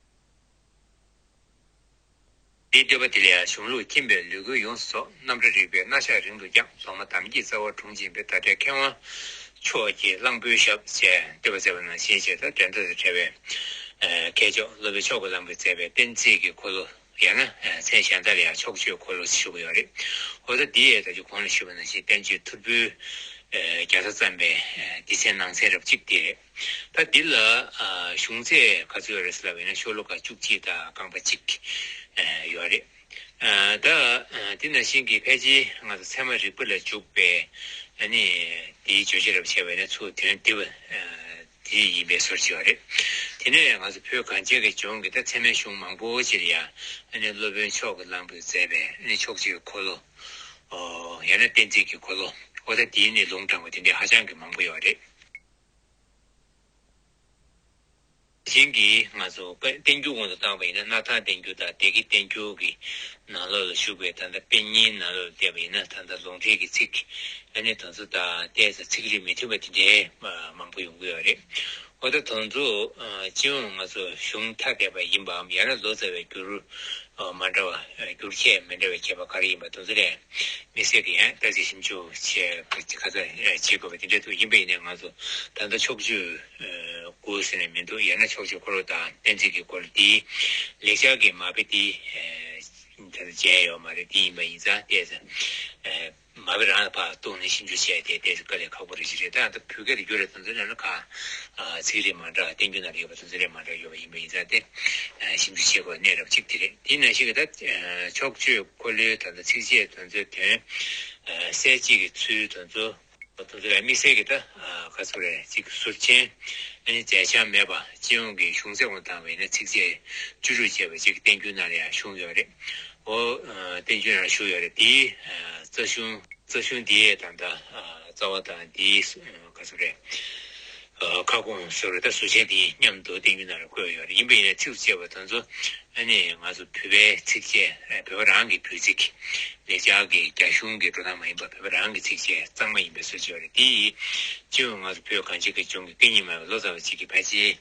འདིའི་བསྟོད་པ་དེ་ལ་ཡང་གཞུང་ལུགས་མཁྱེན་པས་ལུས་ཀུན་ཡོངས་སུ་རྫོགས། རྣམ་འཕྲུལ་རིག་པའི་རྣ་ཞགས་རིང་དུ་བརྐྱངས། མདོ་སྔགས་དམ་གྱི་རྩ་བ་དྲུངས་འབྱིན་པའི། ཟླ་བྲལ་མཁས་དབང་མཆོག་གི་གླང་པོའི་ཞབས་ཅེས་བསྟོད་པ་མཛད་པ་ནང་བཞིན་བྱས། ད་འགྲན་ཟླ་དང་བྲལ་བའི་ཨ་མཁས་མཆོག་སློབ་དཔོན་ཕྱོགས་ཀྱི་གླང་པོས་མཛད་པའི་གཏན་ཚིགས་ཀྱི་འཁོར་ལོ། ཡང་ན་ཨ་མཚན་གཞན་དག་ལ་ཡང་ཕྱོགས་བཅུའི་འཁོར་ལོ་ཞེས་ཞུ་གི་ཡོད་རེད། འོ་ད་འདི་ཡང་ད་ཅི་གོང་ལ་ཞུས་པ་ནང་བཞིན་བསྟན་བཅོས་ཐོར་བུའི་ཨ་རྒྱལ་ས་བརྩམས་པའི་ཨ་སྡེ་ཚན་ནང་ཚན་རབ་གཅིག་དེ་རེད། ད་འདི་ལ་ཨ་གཞུང་ཚད་ག་ཚོད་ཡོད་རེད་ཟེར་ལབ་པ་ཡིན་ན་ཤོ་ལོ་ཀ་བཅུ་གཅིག་དང་རྐང་པ་གཅིག་ཨ་ཡོད་རེད། ཨ་ད་ཨ་འདི་ནང་བཞིན་གྱི་ཕལ་ཆེར་ང་ཚོ་ཚད་མ་རིག་པ་ལ་འཇུག་པའི་ཨ་ནི་འདིའི་བརྗོད་བྱ་རབ་བྱས་པ་ཡིན་ན་ཚུར་དོན་འདི་བ་ཨ་དེ་ཡིན་པའི་བཟོ་ཅིག་ཡོད་རེད། དེ་ནས་ང་ཚོ་བོད་གངས་ཅན་གྱི་ལྗོངས་ཀྱི་ད་ཚད་མའི་གཞུང་མང་པོ་ཅིག་ལ་ཡང་ཨ་ནི་སློབ་དཔོན་ཕྱོགས་ཀྱི་གླང་པོས་མཛད་པའི་ཨ་ནི་ཕྱོགས་བཅུའི་འཁོར་ལོ། ཨོ་ཡང་ན་གཏན་ཚིགས་ཀྱི་འཁོར་ལོ། ཨོ་ད་དེའི་ནི་ལུང་དྲངས་པ་དེ་འདྲའི་ཧ་ཅང་གི་མང་པོ་ཡོད་རེད། གཞན་གྱིས་ང་ཚོ་བསྟན་འགྱུར་དབང་དུ་བཏང་བ་ཡིན་ན་སྣར་ཐང་བསྟན་འགྱུར་དང་སྡེ་དགེ་བསྟན་འགྱུར་གྱི་ནང་ལོགས་ལ་བཞུགས་པའི་ད་ལྟ་དཔེ་རྙིང་ནང་ལོགས་ལ་བལྟས་པ་ཡིན་ན་ད་ལྟ་ལུང་འདྲེན་གྱི་ཚིག་ཨ་ནི་དེ་ཚོ་དང་ཏོག་ཙམ་ཚིག་རིས་མི་མཐུན་པ་དེ་འདྲའི་མང་པོ་ཡོང་གི་ཡོད་རེད། འོ་ད་དེ་ཚོ་སྤྱི་ཡོངས་ང་ཚོ་གཞུང་ཐ་དད་པ་ཡིན་པའམ་ཡང་ན་ལོ་ཙཱ་བའི་འགྱུར་མ་འདྲ་བ་འགྱུར་ཁྱད་མི་འདྲ་བའི་ཁྱད་པར་ག་རེ་ཡིན་པ་དེ་ཚོ་ལ་དམིགས་བསལ་གྱི་ཡང་བརྟག་དཔྱད་ཞིབ་འཇུག་བྱེད་ཁ་ཚ་བྱེད་དགོས་པ་དེ་འདྲ་འདུག་ཡིན་པ་ཡིན་ནའི་ང་ཚོ་ད་ལྟ་ཕྱོགས་བཅུའི་ དགོས་ཟེར་ནས་མི་འདུག་ཡང་ན་ཕྱོགས་ཆོས་འཁོར་ལོ་དང་གཏན་ཚིགས་ཀྱི་སྐོར་འདིའི་ལེགས་སྦྱར་གྱི་མ་དཔེ་འདི་ད་ལྟ་མཇལ་ཡོད་མ་རེད། འདི་ཡིན་པ་ཡིན་ཙང་བལྟས་ཙང་། མ་དཔེ་རང་ལ་ཕར་གཏུགས་ནས་ཞིབ་འཇུག་བྱས་ཏེ་བལྟས་ཚེ་དཀའ་ལས་ཁག་པོ་རེད་ཅིག་རེད། ད་ད་བོད་སྐད་དུ་བསྒྱུར་རེད། དོན་ཚན་ནང་ལ་ཁ་ཚིག་རིགས་མ་འདྲ་བསྟན་འགྱུར་ནང་ལ་ཡོད་པ་དོན་ཚན་རིགས་མ་འདྲ་ཡོད་པ་ཡིན་པ་ཡིན་ཙང་དེ་ཞིབ་འཇུག་བྱེད་དགོས་གནད་རབ་ཅིག་དེ་རེད། དེ་ནང་བཞིན་གྱི་ད་ཕྱོགས་ཆོས་འཁོར་ལོའི་ད་ལྟ་ཚིགས་བཅད་དོན་ཚོ་དོན་གསལ་བྱེད་ཀྱི་ཚུལ་དོན་ཚོ། དོན་ཚོ་ལ་དམིགས་བསལ་གྱི་ད་ག་ཚོད་རེད་ཅིག་ཟུར་ཆེན་ཨ་ནི་མཛད་འཆར་མེད་པ་སྤྱི་ཡོངས་ཀྱི་གཞུང་ཚད་ཁོང་བཏང་བས་ན་ཚིགས་བཅད་བཅུ་དྲུག་བཅས་པ་ཅིག་བསྟན་འགྱུར་ནང་ལ་ཡང་བྱུང་ཡོད་རེད། འོ། བསྟན་འགྱུར་ནང་བཞུགས་ཡོད་རེད། དེའི་རྩ་གཞུང་རྩ་གཞུང་དེའི་དང་ད་རྩ་བ་དང་དེའི་ག་ཚོད་རེད། ཁ་སྐོང་སོགས་རེད། ད་ཟུར་ཆེན་དེ་མཉམ་དུ་བསྟན་འགྱུར་ནང་ལ་བཀོད་ཡོད་རེད། ཡིན་པ་ཡིན་ན་ཚིགས་སུ་བཅད་པ་དེ་ཚོ་ཨ་ནི་ང་ཚོ་བོད་པའི་ཚིགས་བཅད་བོད་པ་རང་གི་བོད་ཚིག་ལེགས་སྦྱར་གྱི་རྒྱ་གཞུང་གི་འགྲོ་སྟངས་མ་ཡིན་པ་བོད་པ་རང་གི་ཚིགས་བཅད་གཙང་མ་ཡིན་པའི་སྲོལ་ཅིག་ཡོད་རེད། དེ་ཡིས་སྤྱི་ཡོངས་ང་ཚོ་བོད་གངས་ཅན་གྱི་ལྗོངས་ཀྱི་སྐད་གཉིས་སྨྲ་བའི་ལོ་ཙཱ་བ་ཅིག་གིས་ཕལ་ཆེར་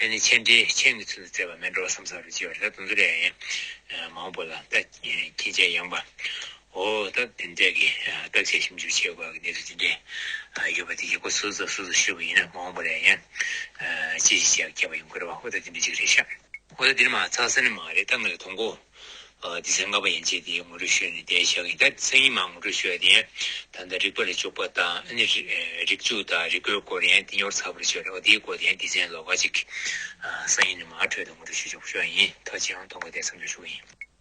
ཨ་ནི་མཆན་འགྲེལ་མཆན་གྱི་ཚུལ་དུ་མཛད་པ་མིན་འགྲོ་བསམ་བསམ་རེ་ཅིག་ཡོད་རེད། ད་དེ་ཚོ་ལས་ཡང་མང་པོ་ལ་ད་མཁྱེན་ཆེན་ཡངས་པ། འོ་ད་དེ་འདྲས་ཀྱི་བརྟག་དཔྱད་ཞིབ་འཇུག་བྱེད་དགོས་ཀྱི་གནས་ཚུལ་དེ་འདྲས་ཡོད་པ་དེ་ཡག་པོ་སོ་སོ་སོ་སོ་ཞུས་པ་ཡིན་ན་མ་འོངས་པ་ལ་ཡང་ཅི་ཞིག་བྱས་རྒྱབ་པ་ཡོང་གི་རེད་བ། འོ་ད་དེ་འདྲས་ཅིག་རེད་ཤག་འོ་ད་འདིར་མ་ཚགས་ས་ནི་མ་རེད། ད་ང་ལ་དོན་གོ་སྡེ་ཚན་ལྔ་པ་ཡན་ཆད་དེ་ངོ་སྤྲོད་ཞུས་ནས་བསྡད་བཞག་གི། ད་སང་ཉིན་མ་ངོ་སྤྲོད་ཞུ་ཡ་དེ་ཡང་ད་ལྟ་རིག་པ་ལ་འཇུག་པ་དང་ཨ་ནི་རིག་འཇུག་དང་རིག་པའི་སྐོར་ཡང་དེ་ཉོར་ཚགས་པར་བྱས་རེད་བ། དེའི་སྐོར་དེ་ཡང་སྡེ་ཚན་ལོགས་ཀ་ཅིག་སང་ཉིན་ནས་མ་འཕྲོས་དང་ངོ་སྤྲོད་ཞུ་ཆོག་ཞུ་བ་ཡིན། ཐུགས་རྗེ་ཆེ། དོན་གོ་དེ་མཚམས་འཇོག་ཞུ་བ་ཡིན།